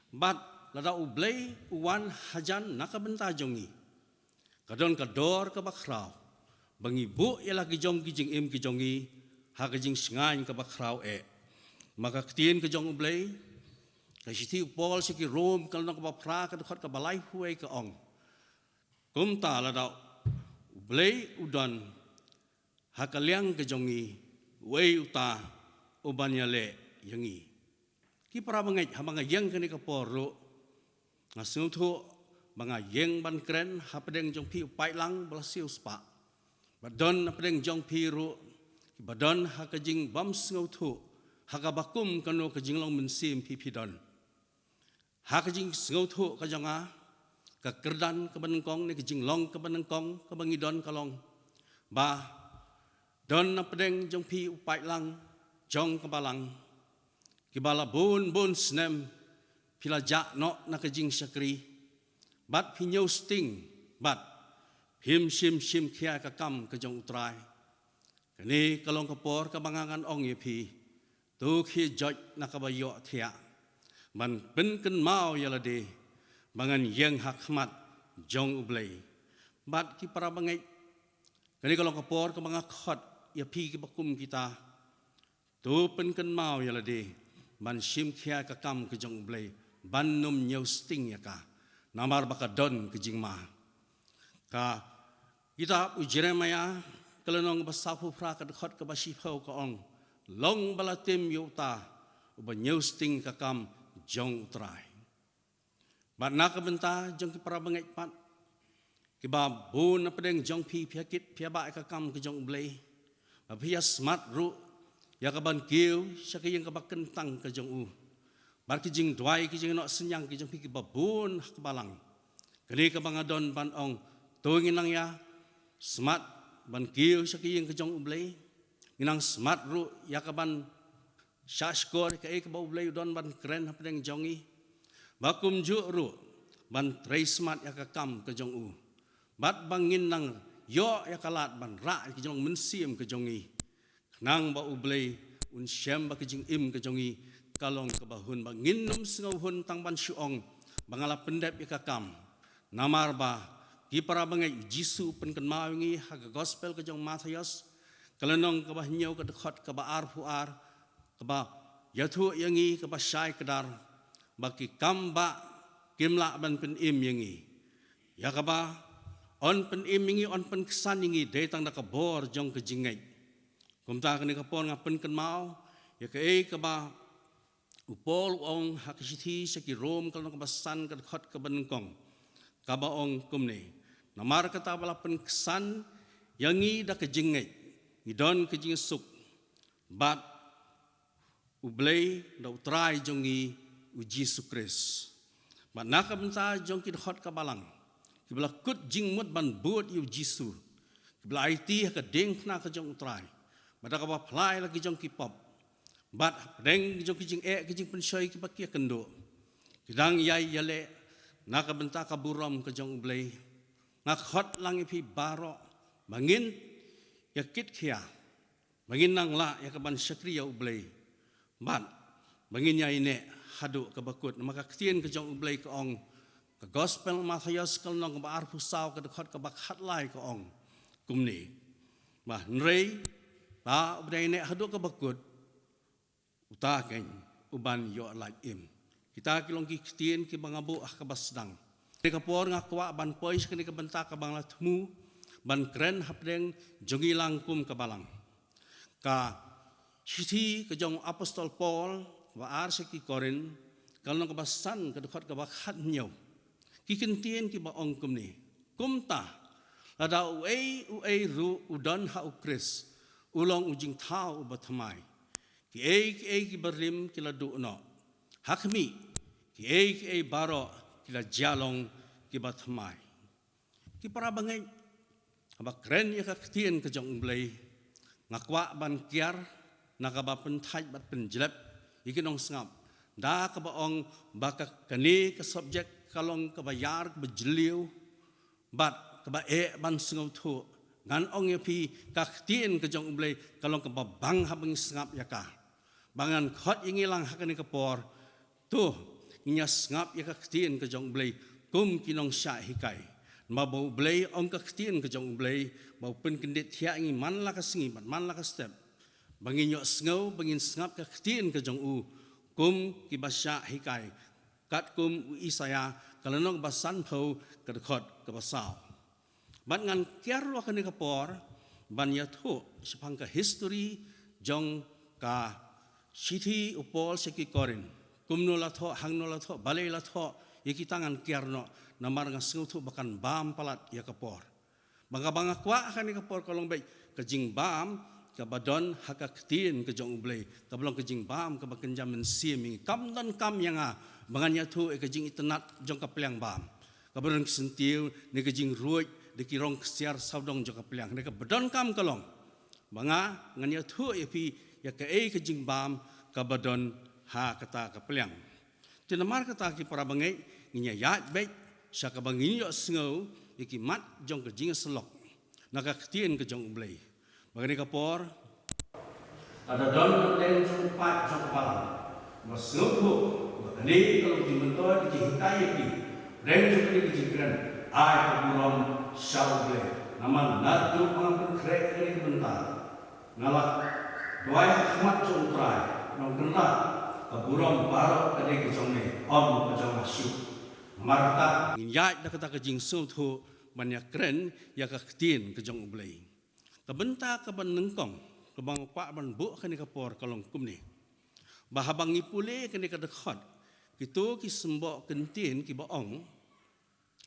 Bad lada U Blei u wan hajan na ka bynta jong ngi, ka don ka dor kaba khraw ba ngi buh ïa la ki jong ki jingim ki jong ngi ha ka jingshngaiñ kaba khraw eh. Ma ka ktien ka jong U Blei, ka shithi u Paul sha ki Rom ka lynnong kaba phra ka dkhot kaba laiphew wei ka ong, kumta lada U Blei u don ha ka liang ka jong ngi, uei uta uban ïaleh ïa ngi? Ki para bangeit, haba nga ïeng kane ka por ruh, nga sngewthuh ba nga ïeng ban kren hapdeng jong phi u paidlang ba la siewspah. Ba don hapdeng jong phi ruh kiba don ha ka jingbym sngewthuh ha kaba kum kano ka jinglong mynsiem phi phi don. Ha ka jingsngewthuh ka jong nga, ka kyrdan kaba nyngkong ne ka jinglong kaba nyngkong kaba ngi don ka long ba don hapdeng jong phi u paidlang jong ka balang, kiba la bun bun snem phi la jah noh na ka jingshakri, bad phi ñiewsting, bad phim shym shim khia ka kam ka jong U Trai. Kane ka long ka por kaba nga ngan ong ïa phi, to khie joit na kaba ïohthiah ban pynkynmaw ïa lade ba ngan ïeng ha khmat jong U Blei. Bad ki para bangeit, kane ka long ka por kaba nga khot ïa phi kiba kum kita, to pynkynmaw ïa lade ban shim khia ka kam ka jong U Blei, ban nym ñiewsting ïa ka, namar ba ka don ka jingma. Ka kitab u Jeremaïah ka lynnong ba sawphew phra ka dkhot kaba shiphew ka ong, long ba la tim ïa uta uba ñiewsting ka kam jong U Trai. Bad na ka bynta jong ki para bangeit pat, kiba bun hapdeng jong phi phi ïa kit phi ïa bah ïa ka kam ka jong U Blei, ba phi ïa smat ruh ïa ka ban kiew sha ka ïing kaba kyntang ka jong u. Bad ki jingduwai ki jingnoh synñiang ki jong phi kiba bun ha ka balang. Kane kaba nga don ban ong, to ngin nang ïa smat ban kiew sha ka ïing ka jong U Blei. Ngin nang smat ruh ïa ka ban shah shkor kaei kaba U Blei u don ban kren hapdeng jong ngi. Ba kumjuh ruh ban trei smat ïa ka kam ka jong u. Bad ba ngin nang ïoh ïa ka lad ban rah ïa ka jinglong mynsiem ka jong ngi, khnang ba U Blei un shem ba ka jingim ka jong ngi ka long kaba hun, ba ngin nym sngew hun tang ban shu ong ba nga la pyndep ïa ka kam. Namar ba ki para bangeit, U Jisu u pynkynmaw ïa ngi ha ka gospel ka jong u Mathaios, ka lynnong kaba hynñiew ka dkhot kaba arphew ar, kaba ïathuh ïa ngi kaba shai kdar, ba ki kam bah kim lah ban pynim ïa ngi. Ïa kaba yn pynim ïa ngi, yn pynksan ïa ngi dei tang da ka bor jong ka jingngeit. Kumta kane ka por nga pynkynmaw ïa kaei kaba u Paul u ong ha ka shithi sha ki Rom ka lynnong kaba san ka dkhot kaba nyngkong, kaba ong kumne: Namar kata ba la pynksan ïa ngi da ka jingngeit, ngi don ka jingsuk bad U Blei da U Trai jong ngi, U Jisu Khrist. Bad na ka bynta jong ki dkhot ka balang kiba la kut jingmut ban bud ïa U Jisu, kiba la aiti ha ka diengphna ka jong U Trai, bad da kaba phla ïa la ki jong ki pop, bad hapdeng ki jong ki jingeh ki jingpynshoi kiba ki ïakynduh, ki dang ïai ïaleh na ka bynta ka burom ka jong U Blei. Nga khot lang ïa phi baroh ba ngin ïa kit khia, ba ngin nang lah ïa ka ban shakri ïa U Blei, bad ba ngin ïai neh haduh kaba kut. Namar ka ktien ka jong U Blei ka ong, ka Gospel Mathaios ka lynnong kaba arphew saw ka dkhot kaba khatlai ka ong kumne: Ba hynrei uta uba dei neh haduh kaba kut, uta keiñ uban ïoh lait im. Kita ki long ki ktien kiba nga buh ha kaba sdang. Kane ka por nga kwah ban poi sha kane ka bynta kaba nga la thmu ban kren hapdeng jong ngi lang kum ka balang. Ka shithi ka jong u Apostol Paul ba ar sha ki Korinth, ka lynnong kaba san ka dkhot kaba khathynñiew, ki kyntien kiba ong kumne: Kumta, lada uei uei ruh u don ha U Khrist, u long u jingthaw uba thymmai. Kiei kiei kiba rim ki la duh noh. Ha khmih, kiei kiei baroh ki la jia long kiba thymmai. Ki para bangeit, haba kren ïa ka ktien ka jong U Blei, nga kwah ban kiar na kaba pynthait bad pynjlep ïa ki nongsngap da kaba ong ba ka, kane ka subject ka long kaba ïar, kaba jylliew bad kaba eh ban sngewthuh. Ngan ong ïa phi, ka ktien ka jong U Blei ka long kaba bang haba ngi sngap ïa ka. Ba ngan khot ïa ngi lang ha kane ka por, to ngin ïa sngap ïa ka ktien ka jong U Blei kum ki nongshah hikai. Namar ba U Blei ong, ka ktien ka jong U Blei, ba u pynkyndit thiah ïa ngi man la ka sngi bad man la ka step, ba ngin ïohsngew, ba ngin sngap ka ktien ka jong u kum kiba shah hikai, katkum u Isaïah ka lynnong ba sanphew ka dkhot kaba saw. Bad ngan kiar ruh ha kane ka por ban ïathuh shaphang ka history jong ka shithi u Paul sha ki Korinth. Kumno la thoh, hangno la thoh, balei la thoh, ïa kita ngan kiar noh, namar nga sngewthuh ba kan bam palat ïa ka por. Ba nga, ba nga kwah ha kane ka por ka long beit ka jingbam kaba don ha ka ktien ka jong U Blei, kaba long ka jingbam kaba kynja mynsiem ïa ngi. Kam donkam ïa nga ba ngan ïathuh ïa ka jingitynnad jong ka pliang bam, kaba don ki syntiew ne ka jingruid da ki rong ksiar sawdong jong ka pliang. Ne kaba donkam ka long ba nga, ngan ïathuh ïa phi ïa kaei ka jingbam kaba don ha kata ka pliang. Te namar kata, ki para bangeit, ngin ïa ïaid beit sha kaba ngin ïohsngew ïa ki mat jong ka jingïasyllok na ka ktien ka jong U Blei. Ba kane ka por, lada don na pdeng jong u paid jong ka balang ba sngewthuh ba kane ka long ka jingmyntoi ka jinghikai ïa ki, pdeng jong kane ka jingkren, ai ka burom sha U Blei. Namar naduh ba nga pynkhreh kane ka bynta, nga la duwai ha khmat jong U Trai, Nongkynrad, ka burom baroh ka dei ka jong me, ym ka jong nga shuh. Namar kata, ngin ïaid da kata ka jingsngewthuh ban ïakren ïa ka ktien ka jong U Blei. Ka bynta kaba nyngkong kaba nga kwah ban buh kane ka por ka long kumne: Ba haba ngi pule kane ka dkhot, kito ki symboh kyntien kiba ong,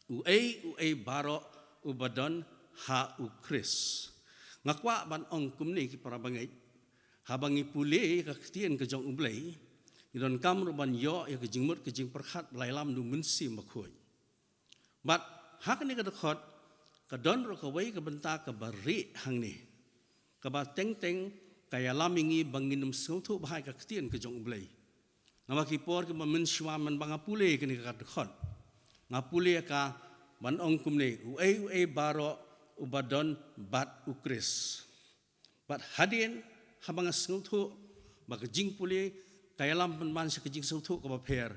uei uei baroh uba don ha U Khrist. Nga kwah ban ong kumne, ki para bangeit, haba ngi pule ïa ka ktien ka jong U Blei, ngi donkam ruh ban ïoh ïa ka jingmut ka jingpyrkhat ba la ïalam da U Mynsiem Bakhuid. Bad ha kane ka dkhot ka don ruh kawei ka bynta kaba rieh hangne, kaba teng teng ka ïalam ïa ngi ba ngin ym sngewthuh bha ïa ka ktien ka jong U Blei. Namar ki por kiba mynshuwa mynba nga pule kane ka dkhot, nga pule ïa ka ban ong kumne: uei uei baroh uba don bad U Khrist. Bad hadien, haba nga sngewthuh ba ka jingpule ka ïalam pynban sha ka jingsngewthuh kaba pher,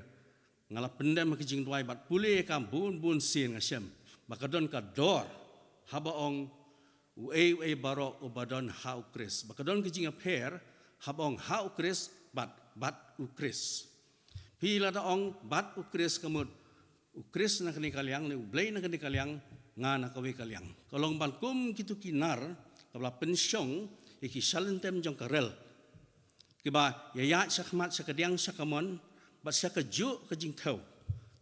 nga la pyndem ha ka jingduwai bad pule ïa ka bun bun sien. Nga shem ba ka don ka dor haba ong, uei uei baroh uba don ha U Khrist. Ba ka don ka jingïapher haba ong ha U Khrist bad bad U Khrist. Phi lada ong bad U Khrist, ka mut U Khrist na kane ka liang ne U Blei na kane ka liang, nga na kawei ka liang. Ka long ban kum kito ki nar kaba la pynshong ïa ki shalynter jong ka rel, kiba ïaid shakhmat sha kadiang sha kamon bad sha kajuh ka jingthew.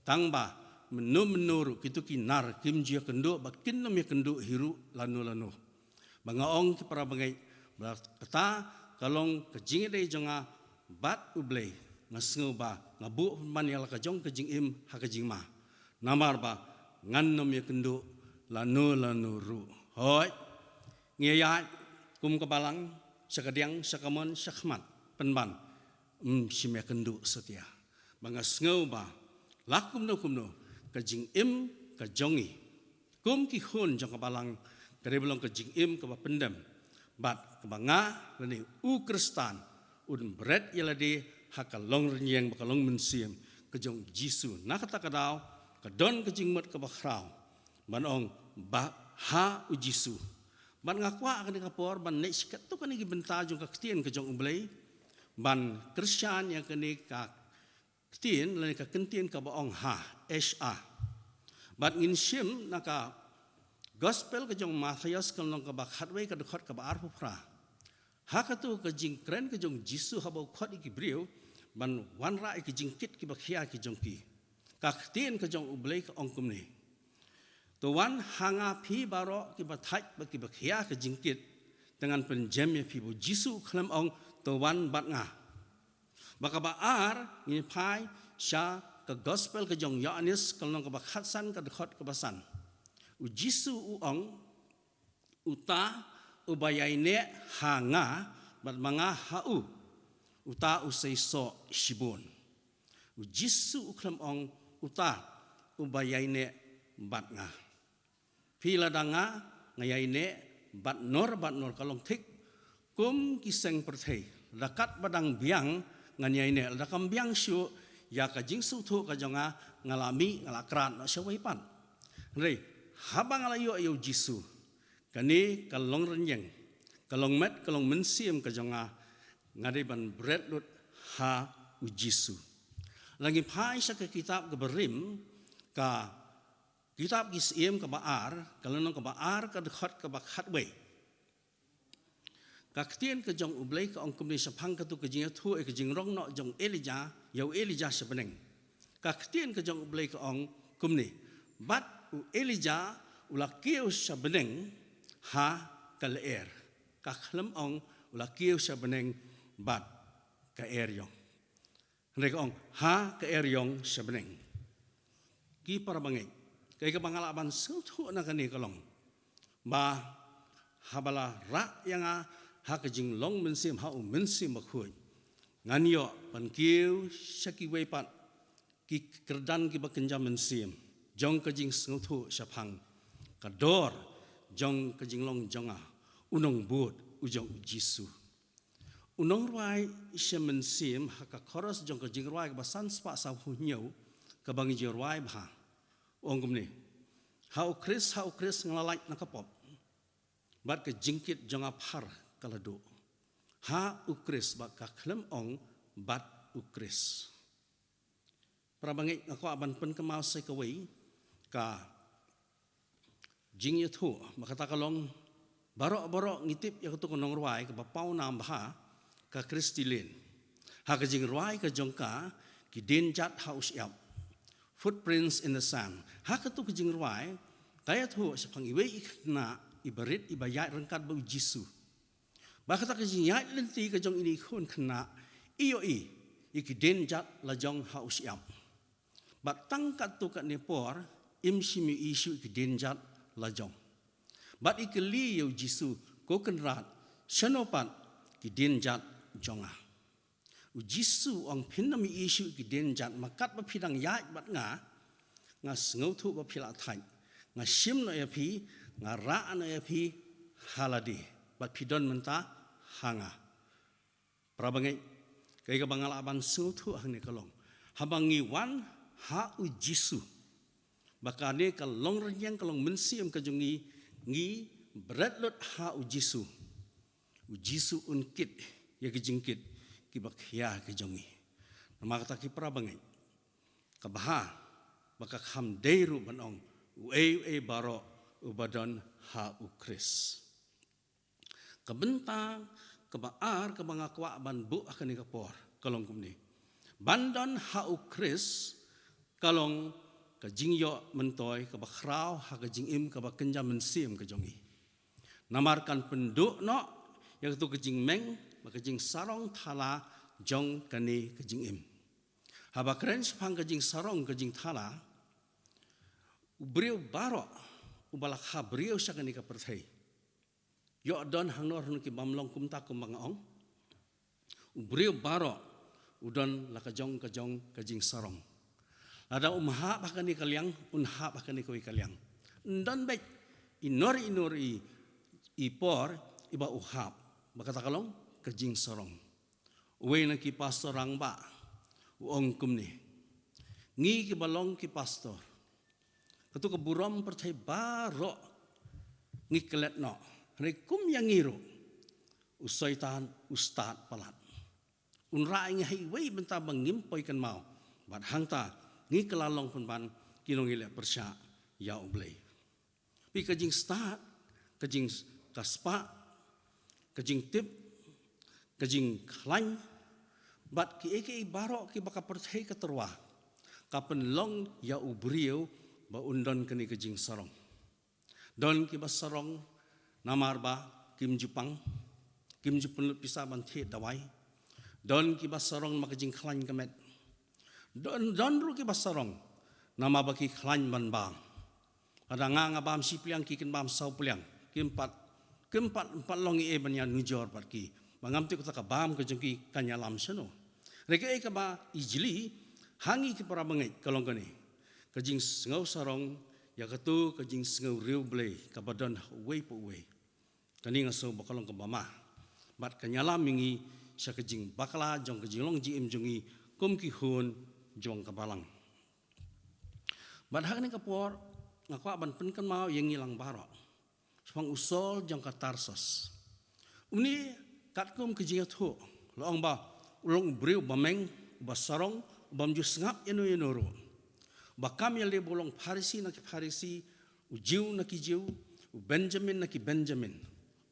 Tang ba mynno mynno ruh kito ki nar kim ju ïakynduh bad kin nym ïakynduh hi ruh lano lano. Ba nga ong, ki para bangeit, ba kata ka long ka jingïadei jong nga bad U Blei. Nga sngew ba nga buh pynban ïa la ka jong ka jingim ha ka jingma. Namar ba ngan nym ïakynduh lano lano ruh. Hooid, ngi ïaid kum ka balang sha kadiang sha kamon shakhmat, pynban ym shym ïakynduh satia. Ba nga sngew ba la kumno kumno ka jingim ka jong ngi kum ki khun jong ka balang ka dei ban long ka jingim kaba pyndem, bad kaba nga lane u Khristan un bret ïa lade ha ka longrynïeng bad ka longmynsiem ka jong U Jisu. Na kata ka daw ka don ka jingmut kaba khraw ban ong ba ha U Jisu. Bad nga kwah ha kane ka por ban leit sha katto katne ki bynta jong ka ktien ka jong U Blei, ban kyrshan ïa kane ka ktien lane ka kyntien kaba ong ha, H A. Bad ngin shim na ka Gospel ka jong u Mathaios, ka lynnong kaba khatwei, ka dkhot kaba arphew phra. Ha kato ka jingkren ka jong U Jisu haba u khot ïa ki briew ban wanrah ïa ki jingkit kiba khia ki jong ki, ka ktien ka jong U Blei ka ong kumne: To wan ha nga phi baroh kiba thait bad kiba khia ka jingkit, te ngan pynjem ïa phi. Ba U Jisu u khlem ong, To wan bad nga. Ba kaba ar ngin phai sha ka Gospel ka jong u Ïoannis, ka lynnong kaba khatsan, ka dkhot kaba san. U Jisu u ong, Uta uba ïaineh ha nga bad ma nga ha u, uta u seisoh shibun. U Jisu u khlem ong, Uta uba ïaineh bad nga. Phi, lada nga, nga ïaineh bad nor bad nor, ka long thik kum ki seng pyrthei. Lada katba dang biang ngan ïaineh, lada kam biang shuh, ïa ka jingsngewthuh ka jong nga, nga la mih, nga la krat noh shawei pat. Hynrei haba nga la ïoh ïa U Jisu, kane ka longrynïeng, ka longmet, ka longmynsiem ka jong nga, nga dei ban bret lut ha U Jisu. Lada ngi phai sha ka kitab kaba rim, ka kitab Ki Syiem kaba ar, ka lynnong kaba ar, ka dkhot kaba khatwei. Ka ktien ka jong U Blei ka ong kumne shaphang kato ka jingïathuh ïa ka jingrong noh jong u Elijah ïa u Elijah sha bneng. Ka ktien ka jong U Blei ka ong kumne: Bad u Elijah u la kiew sha bneng ha ka lyer. Ka khlem ong u la kiew sha bneng bad ka eriong. Hynrei ka ong, Ha ka eriong sha bneng. Ki para bangeit, kaei kaba nga lah ban sngewthuh na kane ka long ba haba la rah ïa nga ha ka jinglong mynsiem ha U Mynsiem Bakhuid, ngan ïoh ban kiew sha kiwei pat ki kyrdan kiba kynja mynsiem jong ka jingsngewthuh shaphang ka dor jong ka jinglong jong nga, u nongbud u jong U Jisu. U nongrwai sha mynsiem ha ka chorus jong ka jingrwai kaba san spah sawphew hynñiew, kaba ngi ju rwai bha, u ong kumne: Ha U Khrist, ha U Khrist nga la lait na ka pop, bad ka jingkit jong nga phar ka la duh. Ha U Khrist, bad ka khlem ong bad U Khrist. Para bangeit, nga kwah ban pynkynmaw sa kawei ka jingïathuh, ba kata ka long, baroh baroh ngi tip ïa kato ka nongrwai kaba pawnam bha, ka Christy Lane. Ha ka jingrwai ka jong ka, Ki Dienjat ha U Shyiap, Footprints in the Sand. Ha kato ka jingrwai ka ïathuh shaphang iwei i khynnah iba rit iba ïaid ryngkat bad U Jisu. Ba kata ka jingïaid lynti ka jong ine i khun khynnah, i ïohi ïa ki dienjat la jong ha u shyiap. Bad tang katto katne por, im shym i ïohi shuh ïa ki dienjat la jong. Bad i kylli ïa u Jisu, "Ko Kynrad, shano pat ki dienjat jong nga?" U Jisu u ong, "Phin ym ïohi shuh ïa ki dienjat, ma katba phi dang ïaid bad nga, nga sngewthuh ba phi la thait. Nga shim noh ïa phi, nga rah noh ïa phi ha lade, bad phi don mynta ha nga." Para bangeit, kaei kaba nga lah ban sngewthuh hangne ka long, haba ngi wan ha u Jisu, ba kane ka long rynïeng, ka long mynsiem ka jong ngi, ngi bret lut ha u Jisu, u Jisu un kit ïa ki jingkit kiba khia ki jong ngi. Namar kata, ki para bangeit, ka bha ba ka kham dei ruh ban ong, uei uei baroh uba don ha u Khrist. Ka bynta kaba ar kaba nga kwah ban buh ha kane ka por ka long kumne: ban don ha U Khrist ka long ka jingïoh myntoi kaba khraw ha ka jingim kaba kynja mynsiem ka jong ngi. Namar kan pynduh noh ïa katu ka jingmeng bad ka jingsarong thala jong kane ka jingim. Haba kren shaphang ka jingsarong ka jingthala, u briew baroh uba la kha briew sha kane ka pyrthei, ïoh don hangno hangno ki bym long kumta kumba nga ong, u briew baroh u don la ka jong ka jong ka jingsarong. Lada um hap ha kane ka liang, un hap ha kane kawei ka liang. Ym don beit inor inor i, i por iba u hap. Ba kata ka long ka jingsarong. Uwei na ki pastor rangbah u ong kumne: ngi kiba long ki pastor, katu ka burom pyrthei baroh ngi klet noh. Hynrei kum ïa ngi ruh, u Soitan u stad palat. Un rah ïa ngi ha iwei i bynta ba ngim poi kynmaw. Bad hangta ngi kylla long pynban ki nongleh pyrshah ïa U Blei. Phi, ka jingstad, ka jing, ka spah, ka jingtip, ka jingkhlaiñ bad kiei kiei baroh kiba ka pyrthei ka tyrwa, ka pynlong ïa u briew ba un don kane ka jingsarong. Don kiba sarong namar ba kim ju pang, kim ju pynlut pisa ban thied dawai. Don kiba sarong namar ka jingkhlaiñ ka met. Don, don ruh kiba sarong namar ba ki khlaiñ ban bam. Lada nga nga bam shi pliang, ki kin bam saw pliang. Kim pat, kim pat, pat long ei ei ban ïa nujor bad ki. Ba ngam tip kata ka bam ka jong ki kan ïalam shano. Hynrei kaei kaba ijli ha ngi ki para bangeit ka long kane: ka jingsngew sarong ïa katu ka jingsngew riewblei kaba don ha uwei pa uwei. Kane nga sngew ba ka long kaba ma bad kan ïalam ïa ngi sha ka jingbakla jong ka jinglong jingim jong ngi kum ki khun jong ka balang. Bad ha kane ka por nga kwah ban pynkynmaw ïa ngi lang baroh shaphang u Saul jong ka Tarsus. Une, katkum ka jingïathuh, la ong ba u long u briew ba meng, uba sarong, ubym ju sngap ïano ïano ruh. Ba kam ïalade ba u long Pharisi na ki Pharisi, u Jiw na ki Jiw, u Benjamin na ki Benjamin.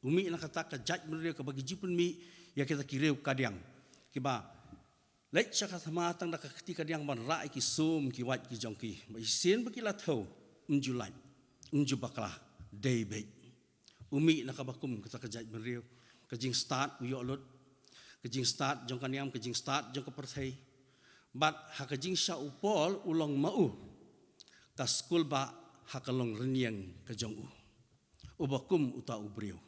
U mih na kata ka jaitbynriew kaba ki ju pynmih ïa kita ki riew kadiang, kiba leit sha ka thma tang da ka kti kadiang ban rah ïa ki sum ki wait ki jong ki. Ba shisien ba ki la thew, ym ju lait, ym ju bakla, dei beit. U mih na kaba kum kata ka jaitbynriew. Ka jingstad u ïoh lut, ka jingstad jong ka niam, ka jingstad jong ka pyrthei. Bad ha ka jingshah u Paul u long ma u ka skulbah ha ka longrynïeng ka jong u, uba kum uta u briew.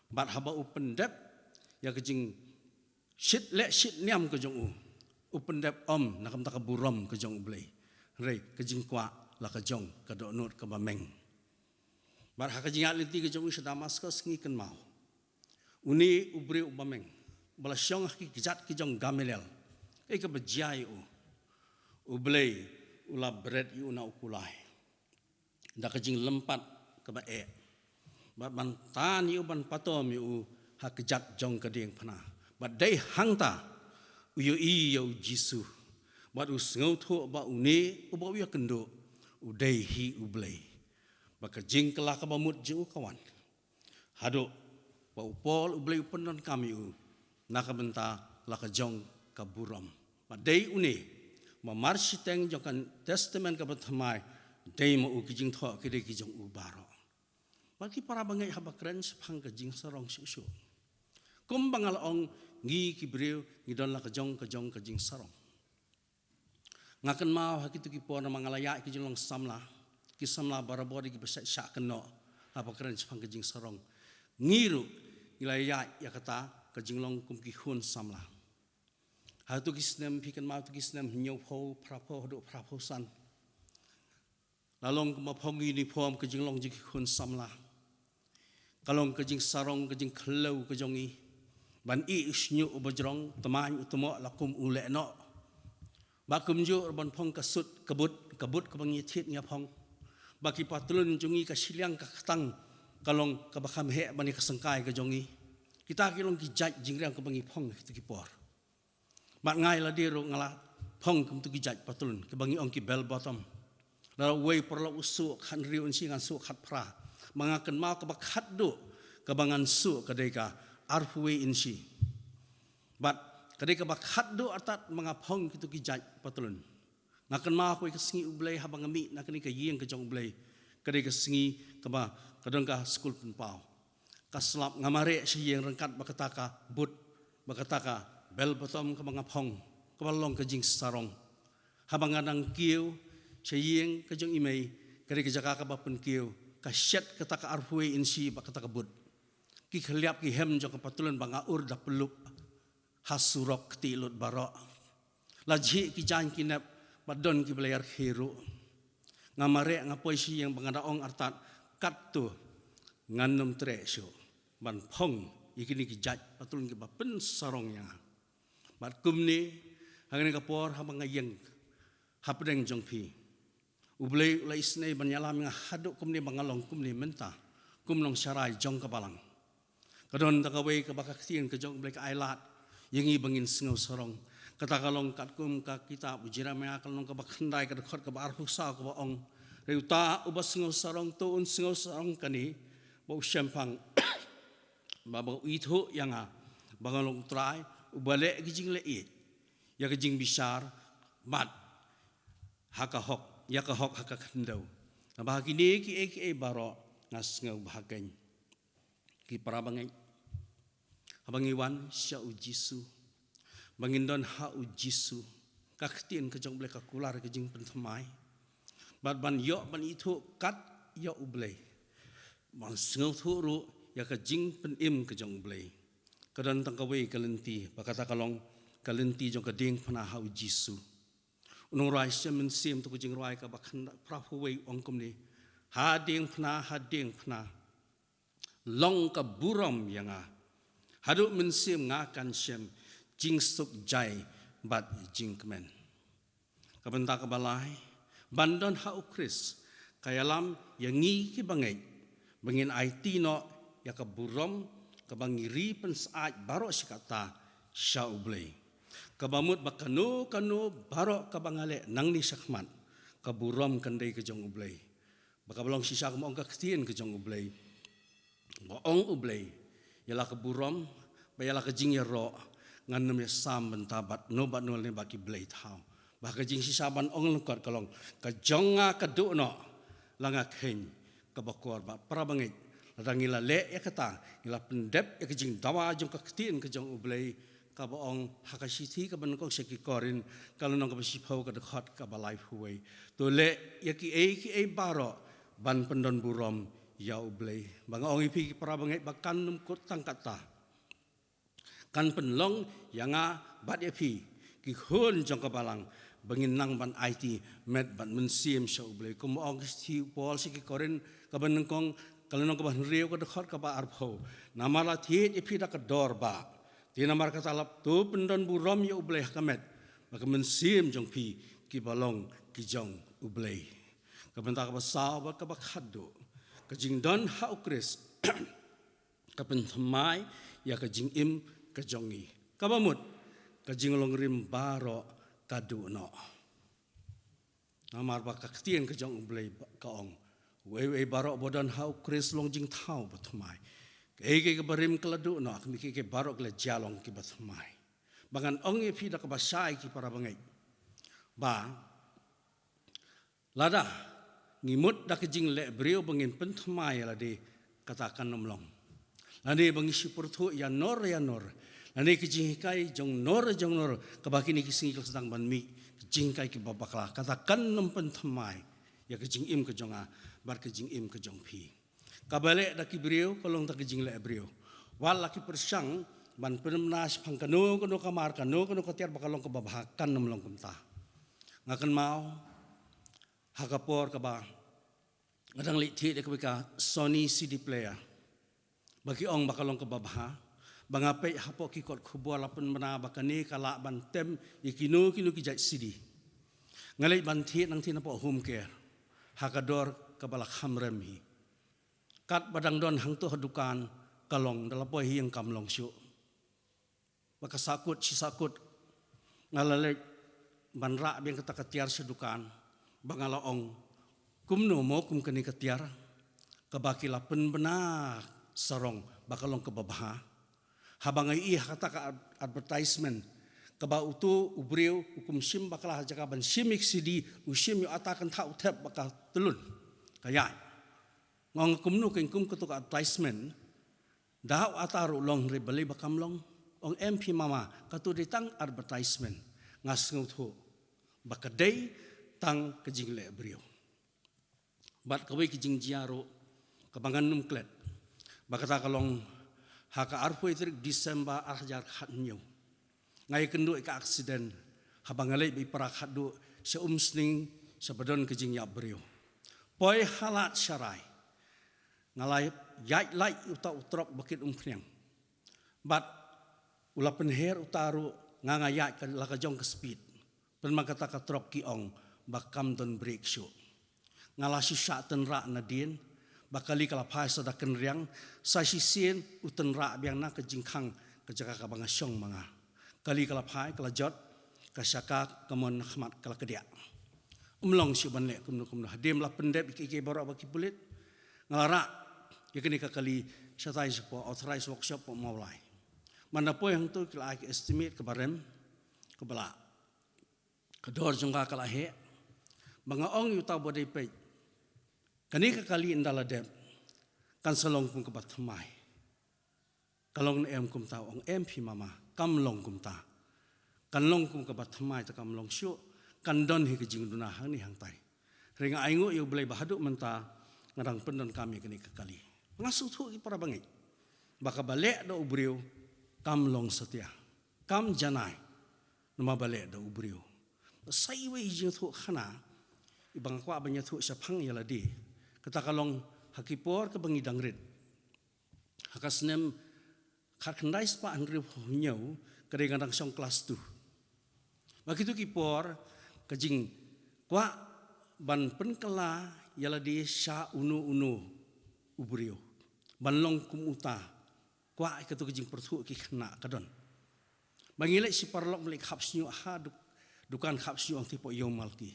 Bad haba u pyndep ïa ka jing shit leh shit niam ka jong u, u pyndep ym na ka bynta ka burom ka jong U Blei, hynrei ka jingkwah la ka jong ka dohnud kaba meng. Bad ha ka jingïaid lynti ka jong u sha Damaskus ngi kynmaw une u briew uba meng, ba la shong ha ki kjat ki jong Gamaliel, kaei kaba jia ïa u? U Blei u la bret ïa u na u kulai da ka jinglympat kaba eh, bad ban tan ïa u, ban patom ïa u ha kjat jong ka diengphna. Bad dei hangta u ïohi ïa U Jisu, bad u sngewthuh ba une uba u ïakynduh u dei hi U Blei. Bad ka jingkylla kaba mut jong u ka wan haduh ba u Paul, U Blei u pyndonkam ïa u na ka bynta la ka jong ka burom. Bad dei une ba marshiteng jong ka Testament kaba thymmai, dei ma u ki jingthoh ki dei ki jong u baroh. Bad ki para bangeit, haba kren shaphang ka jingsarong shuh shuh, kumba nga la ong, ngi ki briew ngi don la ka jong ka jong ka jingsarong. Nga kynmaw ha kito ki por namar nga la ïaid ki jinglong samla, ki samla barabor ki ba shah shah kynnoh haba kren shaphang ka jingsarong. Ngi ruh ngi la ïaid ïa kata ka jinglong kum ki khun samla. Ha kito ki snem, phi kynmaw, kito ki snem hynñiewphew, phraphew haduh phraphew san, la long kumba phong uniform ka jinglong jong ki khun samla. Ka long ka jingsarong, ka jingkhlem ka jong ngi ban ïeh u shñiuh uba jrong, tymmen u tymmen la kum u lehnoh. Ba kumjuh ruh ban phong ka suit, ka boot, ka boot kaba ngi thied ngi phong. Ba ki patlun jong ngi, ka shiliang ka ktang ka long kaba kham heh ban ïa ka syngkai ka jong ngi. Kita ki long ki jait jingriam kaba ngi phong ha kito ki por. Bad nga lade ruh nga la phong kumto ki jait patlun kiba ngi ong ki bell bottom. Lada uwei u paralok u suh khathynriew inshi, ngan suh khatphra. Ba nga kynmaw kaba khatduh kaba ngan suh ka dei ka arphew wei inshi. Bad ka dei kaba khatduh artat ba nga phong kito ki jait patlun. Nga kynmaw kawei ka sngi U Blei haba nga mih na kane ka ïing ka jong U Blei. Ka dei ka sngi kaba ka don ka skul pynpaw. Ka slap, nga mareh sha ïing ryngkat bad kata ka boot, bad kata ka bel bottom kaba nga phong, kaba long ka jingsarong. Haba nga dang kiew sha ïing ka jong i mei, ka dei ka jaka kaba pynkiew, ka shet kata ka arphew wei inshi bad kata ka boot. Ki khliap ki hem jong ka patlun ba nga ur da pynlup ha surok, kti lut baroh. La jhieh ki jaiñ ki nep, bad don kiba la ïarkhie ruh. Nga mareh, nga poi sha ïing bad nga da ong artat, katto ngan nym treh shuh ban phong ïa kine ki jait patlun kiba pynsarong ïa nga. Bad kumne, ha kane ka por haba nga ïeng hapdeng jong phi, U Blei u la isynei ban ïalam ïa nga haduh kumne ba nga long kumne mynta, kum nongsharai jong ka balang. Ka don tang kawei kaba ka ktien ka jong U Blei ka ai lad ïa ngi ba ngin sngew sarong. Kata ka long katkum ka kitab u Jeremaïah, ka lynnong kaba khyndai, ka dkhot kaba arphew saw, kaba ong, hynrei uta uba sngew sarong, to un sngew sarong kane, ba u shemphang, ba, ba u ithuh ïa nga ba nga long U Trai uba leh ki jingleh ïeit, ïa ka jingbishar, bad ha ka hok, ïa ka hok ha ka khyndew. Naba ha kine kiei kiei baroh nga sngew ba ha kane ki para bangeit, haba ngi wan sha U Jisu, ba ngin don ha U Jisu, ka ktien ka jong U Blei ka kular ka jingpynthymmai. Bad ban ïoh ban ithuh kat ïa U Blei, ban sngewthuh ruh ïa ka jingpynim ka jong U Blei. Ka don tang kawei ka lynti, ba kata ka long ka lynti jong ka diengphna ha U Jisu. U nongrwai Shem Mynsiem, to ka jingrwai kaba khyndai, phra phew wei, ong kumne: Ha diengphna, ha diengphna, long ka burom ïa nga. Haduh mynsiem nga kan shem jingsuk jai bad jingkmen. Ka bynta kaba lai, ban don ha U Khrist ka ïalam ïa ngi ki bangeit ba ngin aiti noh ïa ka burom kaba ngi ri pynsyaid baroh shi katta sha U Blei. Kaba mut ba kano kano baroh kaba nga leh nangne shakhmat, ka burom kan dei ka jong U Blei. Ba kaba long shisha, kumba ong ka ktien ka jong U Blei, ba ong U Blei, ïa la ka burom bad ïa la ka jingïaroh ngan nym ïasam bynta bad no bad no lane bad ki blei thaw. Ba ka jingshisha ban ong lyngkot ka long, ka jong nga ka duh noh, la nga kheiñ kaba kor. Bad para bangeit, lada ngi la leh ïa kata, ngi la pyndep ïa ka jingdawa jong ka ktien ka jong U Blei, kaba ong ha ka shithi kaba nyngkong sha ki Korinth, ka lynnong kaba shiphew, ka dkhot kaba laiphew wei: To leh ïa kiei kiei baroh ban pyndon burom ïa U Blei. Ba nga ong ïa phi ki para bangeit, ba kan nym kut tang katta, kan pynlong ïa nga bad ïa phi, ki khun jong ka balang, ba ngin nang ban aiti met bad mynsiem sha U Blei. Kumba ong ka shithi u Paul sha ki Korinth kaba nyngkong, ka lynnong kaba hynriew, ka dkhot kaba arphew: Namar la thied ïa phi da ka dor bah, te namar kata lap to pyndon burom ïa U Blei ha ka met bad ka mynsiem jong phi, kiba long ki jong U Blei. Ka bynta kaba saw bad kaba khatduh, ka jingdon ha U Khrist ka pynthymmai ïa ka jingim ka jong ngi. Kaba mut, ka jinglong rim baroh ka duh noh. Namar ba ka ktien ka jong U Blei ka ong, uei uei baroh ba don ha U Khrist long jingthaw bathymmai. Kaei kaei kaba rim ka la duh noh, ka mut kiei kiei baroh ki la jia long kiba thymmai. Ba ngan ong ïa phi da kaba shai ki para bangeit, ba lada ngi mut da ka jingleh briew ba ngin pynthymmai ïa lade, kata kan nym long. Lane ba ngi shu pyrthuh ïa nor ïa nor, lane ka jinghikai jong nor jong nor, kaba kine ki sngi ki la sdang ban mih, ka jinghikai kiba bakla, kata kan nym pynthymmai ïa ka jingim ka jong nga bad ka jingim ka jong phi. Kaba leh da ki briew ka long da ka jingleh briew. Wat la ki pyrshang ban pynbna shaphang kano kano ka mar, kano kano ka tiar ba ka long kaba bha, kan nym long kumta. Nga kynmaw ha ka por kaba nga dang leit thied ïa kawei ka Sony C D player ba ki ong ba ka long kaba bha, ba nga peit hapoh ki kot khubor la pynbna ba kane ka lah ban tem ïa kino kino ki jait C D. Nga leit ban thied nangtei napoh Home Care ha ka dor kaba la kham rem hi. Katba dang don hangto ha dukan, ka long, da la poi ha ïing kam long shuh. Ba ka sahkut shi sahkut nga la leit ban rah biang kata ka tiar sha dukan, ba nga la ong, kumno mo kum kane ka tiar kaba ki la pynbna sarong ba ka long kaba bha. Haba nga ïohi ha kata ka ad-, advertisement kaba uto u briew u kum shim bakla ha jaka ban shim ïa ka CD, u shim ïa uta kynthah u thep ba ka tlun, ka ïaid. Nga ong kumno kein kum kato ka advertisement, da uta ruh long re balei ba kam long. Ong em phi mama, kato dei tang advertisement. Nga sngewthuh ba ka dei tang ka jingleh briew. Bad kawei ka jingjia ruh kaba ngan nym klet, ba kata ka long ha ka arphew tarik December ar hajar khathynñiew. Nga ïakynduh ïa ka accident haba nga leit bad i para khatduh sha Umsning, sha ba don ka jingïap briew. Poi halat sharai, nga la ïaid lait uta u trok ba kit umkhniang. Bad u la pynher uta ruh, nga nga ïaid ka la ka jong ka speed. Pynban kata ka trok ki ong ba kam don brake shuh. Nga la shu shah tynrah nadien, ba kali ka la phai sa da kynriang, sa shisien u tynrah biang na ka jingkhang ka jaka kaba nga shong ma nga. Kali ka la phai, ka la jot, ka shaka, ka mon na khmat ka la kdiah. Ym long shuh ban leh kumno kumno. Hadien la pyndep ïa ki, ki baroh ba ki pulit, nga la rah ïa kane ka kali shatai shapoh authorized workshop poh Mawlai. Mynta poi hangto ki la ai ka estimate kaba rem, kaba lah. Ka dor jong ka ka la heh. Ba nga ong ïa uta ba dei peit, kane ka kali ynda la dep, kan sa long kum kaba thymmai. Ka long ne em kumta? Ong em phi mama, kam long kumta. Kan long kum kaba thymmai te kam long shuh. Kan don hi ka jingduna hangne hangtai. Hynrei nga ainguh ïa U Blei ba haduh mynta nga dang pyndonkam ïa kane ka kali. Nga sngewthuh ki para bangeit ba kaba leh da u briew kam long satia, kam janai. Namar ba leh da u briew. Sa iwei i jingthoh khana iba nga kwah ban ïathuh shaphang ïa lade. Kata ka long ha ki por kaba ngi dang rit. Ha ka snem khatkhyndai spah hynriewphew hynñiew, ka dei nga dang shong klas two. Ba kito ki por ka jingkwah ban pynkylla ïa lade sha uno uno u briew ban long kum uta. Kwah ïa kato ka jingpyrthuh ki khynnah ka don. Ba ngi leit shi paralok, ngi leit khap shñiuh ha duk-, dukan khap shñiuh hangtei poh Ïew Malki.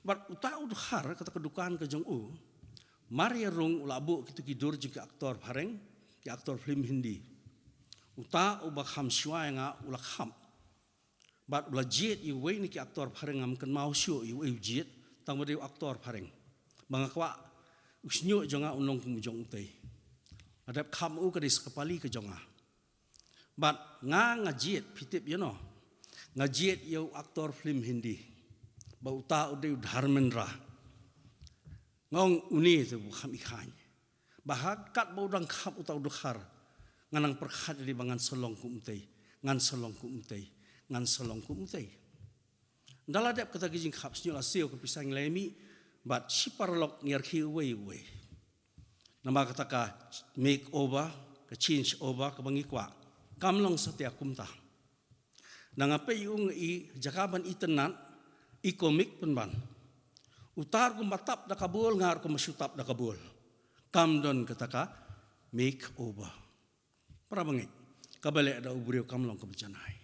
Bad uta u dkhar kata ka dukan ka jong u, mar ïa rung u la buh kito ki dur jong ki aktor phareng, ki aktor film Hindi. Uta uba kham shuwa ïa nga u la khap. Bad u la jied ïa uwei na ki aktor phareng, ngam kynmaw shuh ïa uwei u jied, tang ba dei u aktor phareng. Ba nga kwah u shñiuh jong nga un long kum u jong utei. La dep khap ma u, ka dei sa ka pali ka jong nga. Bad nga, nga jied, phi tip ïa no? Nga jied ïa u aktor film Hindi. Ba uta u dei u Dharmendra. Nga ong une te u kham i khaiñ. Ba ha katba u dang khap uta u dkhar, nga nang pyrkhat ïa lade ba ngan sa long kum utei, ngan sa long kum utei, ngan sa long kum utei. Ynda la dep kata ka jingkhap shñiuh la siew ka pisa, ngi la ïa mih bad shi paralok, ngi ïa rkhie uwei uwei. Namar kata ka makeover, ka change over kaba ngi kwah, kam long satia kumta. Nang, nga peit ïa u, nga i, jaka ban itynnad, i komik pynban. Uta ruh kumba tap da ka bol, nga ruh kumba shu tap da ka bol. Kam don kata ka makeover. Para bangeit, kaba leh da u briew kam long kaba janai.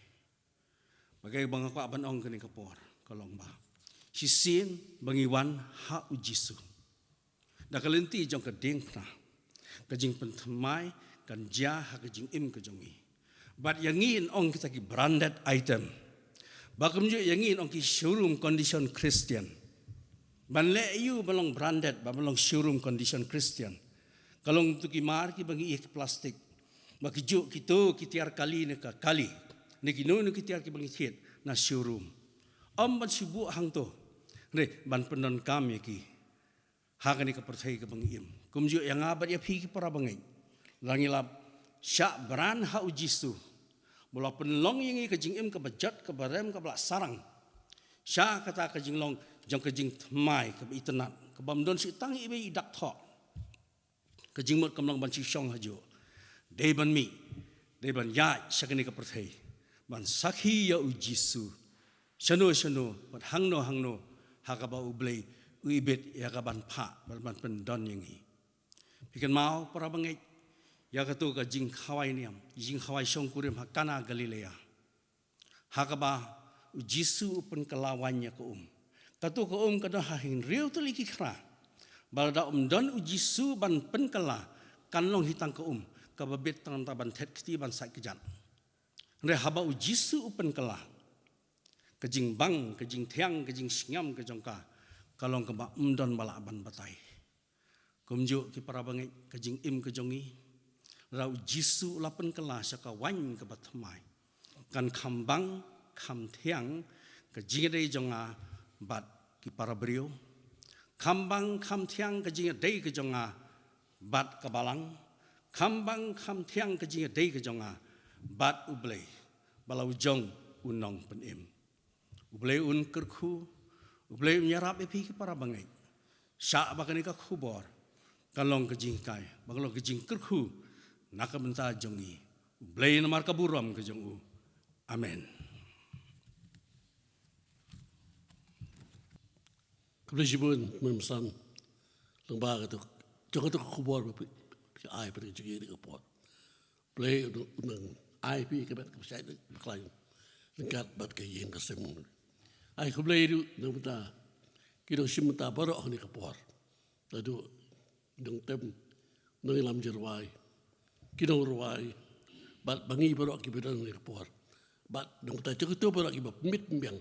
Ba kaei ba nga kwah ban ong kane ka por, ka long ba shisien ba ngi wan ha U Jisu, da ka lynti jong ka diengphna, ka jingpynthymmai kan jia ha ka jingim ka jong ngi. Bad ïa ngi yn ong kita ki branded item. Ba kumjuh ïa ngi yn ong ki showroom condition Christian. Ban leh aïu ban long branded, ban long showroom condition Christian? Ka long to ki mar kiba ngi ïeh ki plastik. Ba ki juh kito ki tiar kali ne ka kali, ne kino kino ki tiar kiba ngi thied na showroom. Ym ban shu buh hangto, hynrei ban pyndonkam ïa ki ha kane ka pyrthei kaba ngi im. Kumjuh ïa nga bad ïa phi ki para bangeit, lada ngi la shah bran ha U Jisu, ba u la pynlong ïa ngi ka jingim kaba jot, kaba rem, kaba la sarang sha kata ka jinglong jong ka jingthymmai kaba itynnad, kaba ym don shuh tang iwei i dak thoh. Ka jingmut kam long ban shu shong hajuh. Dei ban mih, dei ban ïaid sha kane ka pyrthei ban sakhi ïa U Jisu shano shano bad hangno hangno, ha kaba U Blei u ibit ïa ka ban phah bad ban pyndon ïa ngi. Phi kynmaw para bangeit ïa kato ka jingkhawai niam, jingkhawai shongkurim ha Kana Galilea, ha kaba U Jisu u pynkylla waiñ ïa ka um. Kato ka um ka don ha hynriew tylli ki khra. Ba lada ym don U Jisu ban pynkylla, Kan long hi tang ka um kaba bit tang ban thet kti ban sait kjat. Hynrei haba u Jisu u pynkylla, ka jingbang, ka jingthiang, ka jingsngam ka jong ka, ka long kaba ym don ba lah ban batai. Kumjuh ki para bangeit, ka jingim ka jong ngi, lada u Jisu u la pynkylla sha ka waiñ kaba thymmai, kan kham bang kham thiang ka jingïadei jong nga bad ki para briew. Kham bang kham thiang ka jingïadei ka jong nga bad ka balang. Kham bang kham thiang ka jingïadei ka jong nga bad U Blei, ba la u jong u nongpynim. U Blei un kyrkhu, U Blei un ïarap ïa phi ki para bangeit. Shah ba kane ka khubor kan long ka jinghikai, ba kan long ka jingkyrkhu na ka bynta jong ngi. U Blei namar ka burom ka jong u. Amen. Khublei shibun, Kmie San. Lyngba kato, jong kato ka khubor ba phi, phi ai pat ka jong ngi ha kane ka por. Blei u nang ai phi ka met ka pyrshah ka bakla ryngkat bad ka ïing ka sem. Ai khublei ruh na ka bynta ki nongshim bynta baroh ha kane ka por. Naduh ki nongtem, nongïalam jingrwai, ki nongrwai, bad ma ngi baroh kiba don ha kane ka por. Bad na ka bynta jong kito baroh kiba pynmih pynbiang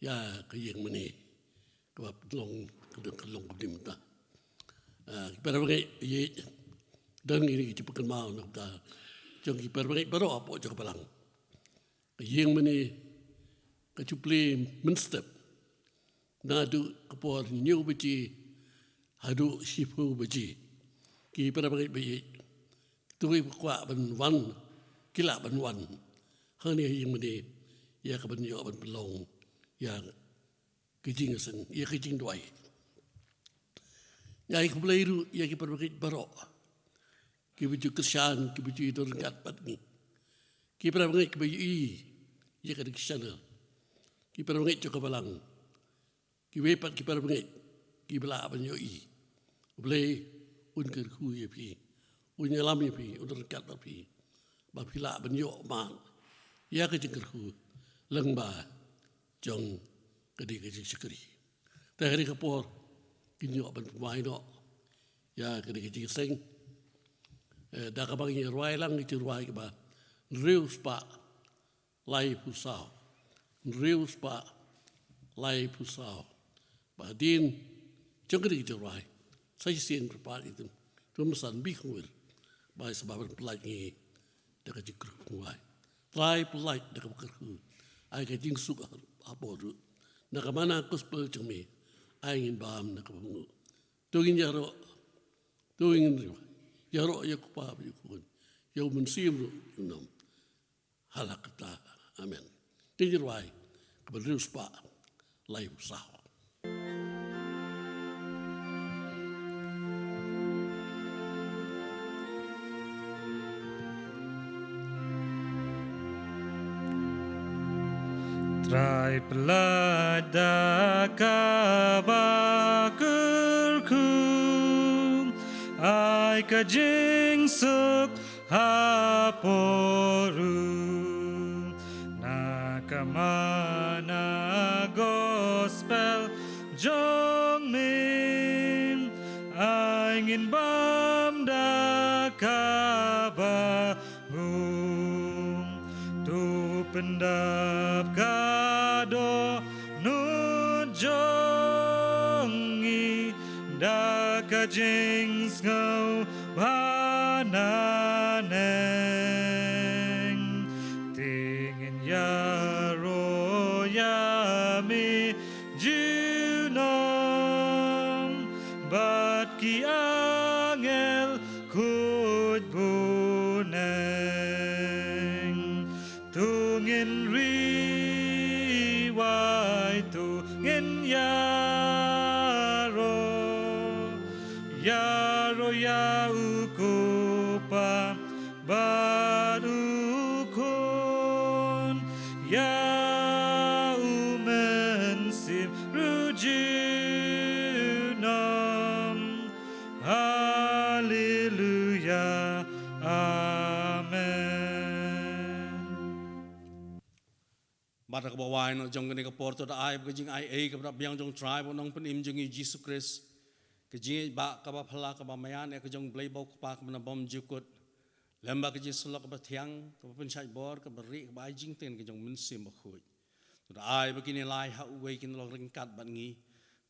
ïa ka ïing mane kaba long, ka long, ka long kumne mynta. Ah, ki para bangeit, ïa, don kine ki jingpynkynmaw na ka bynta jong ki para bangeit baroh hapoh jong ka balang. Ka ïing mane ka ju plie mynstep naduh ka por hynñiew baje haduh shiphew baje. Ki para bangeit ba ïeit, kito kiba kwah ban wan ki lah ban wan hangne ha ïing mane ïa kaban ïoh ban pynlong ïa ka jingïaseng, ïa ka jingduwai. Nga ai khublei ruh ïa ki para bangeit baroh kiba ju kyrshan, kiba ju ïadon ryngkat bad ngi. Ki para bangeit kiba ïohi ïa kane ka channel, ki para bangeit jong ka balang, kiwei pat ki para bangeit kiba lah ban ïohi. U Blei un kyrkhu ïa phi, un ïalam ïa phi, un ryngkat bad phi, ba phi lah ban ïoh mad ïa ka jingkyrkhu lyngba jong kane ka jingshakri. Te ha kane ka por ngin ïoh ban pynwai noh ïa kane ka jingïaseng. Eh, da kaba ngin ïa rwai lang ka jingrwai kaba hynriew spah laiphew saw. Hynriew spah laiphew saw. Ba hadien jong kane ka jingrwai, sa shisien kyrpad ïa i Kmie San Bikongwir ba sa ban pyllait ïa ngi da ka jingkyrkhu pynwai. Trai pyllait da kaba kyrkhu, ai ka jingsuk ha, ha bor ruh. Na ka mana gospel jong me, ai ngin bam na kaba bynñiuh. To ngin ïaroh, to ngin rwai. Ïaroh ïa u Kpa bad ïa u Khun, ïa u Mynsiem ruh junom. Ha la katta. Amen. Ngin ïa rwai kaba hynriew spah laiphew saw. Trai pyllait da kaba kyrkhu, ai ka jingsuk ha bor ruh. Na ka mana gospel jong me, ai ngin bam da kaba bynñiuh. To pyndap ka dohnud jong ngi da ka jingsngew ba naneng. Te ngin ïaroh ïa me junom bad ki angel khuid bneng. To ngin rwai, to ngin ïaroh, ïaroh ïa u Kpa bad u Khun, ïa u Mynsiem ruh junom. Haleluia. Amen. Bad ha kaba wai noh jong kane ka por, to da ai ba ka jingaiei kaba da biang jong u Trai bad u Nongpynim jong ngi Jisu Khrist ka jingïeit ba kaba phylla kaba maïan ïa ka jong Blei ba u Kpa kaba na bymjukut, lem bad ka jingsyllok kaba thiang kaba pynshait bor kaba rieh kaba ai jingteng ka jong u Mynsiem Bakhuid. To da ai ba kine lai ha uwei kin long ryngkat bad ngi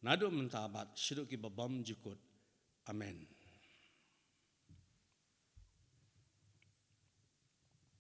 naduh mynta bad shaduh kiba bymjukut. Amen.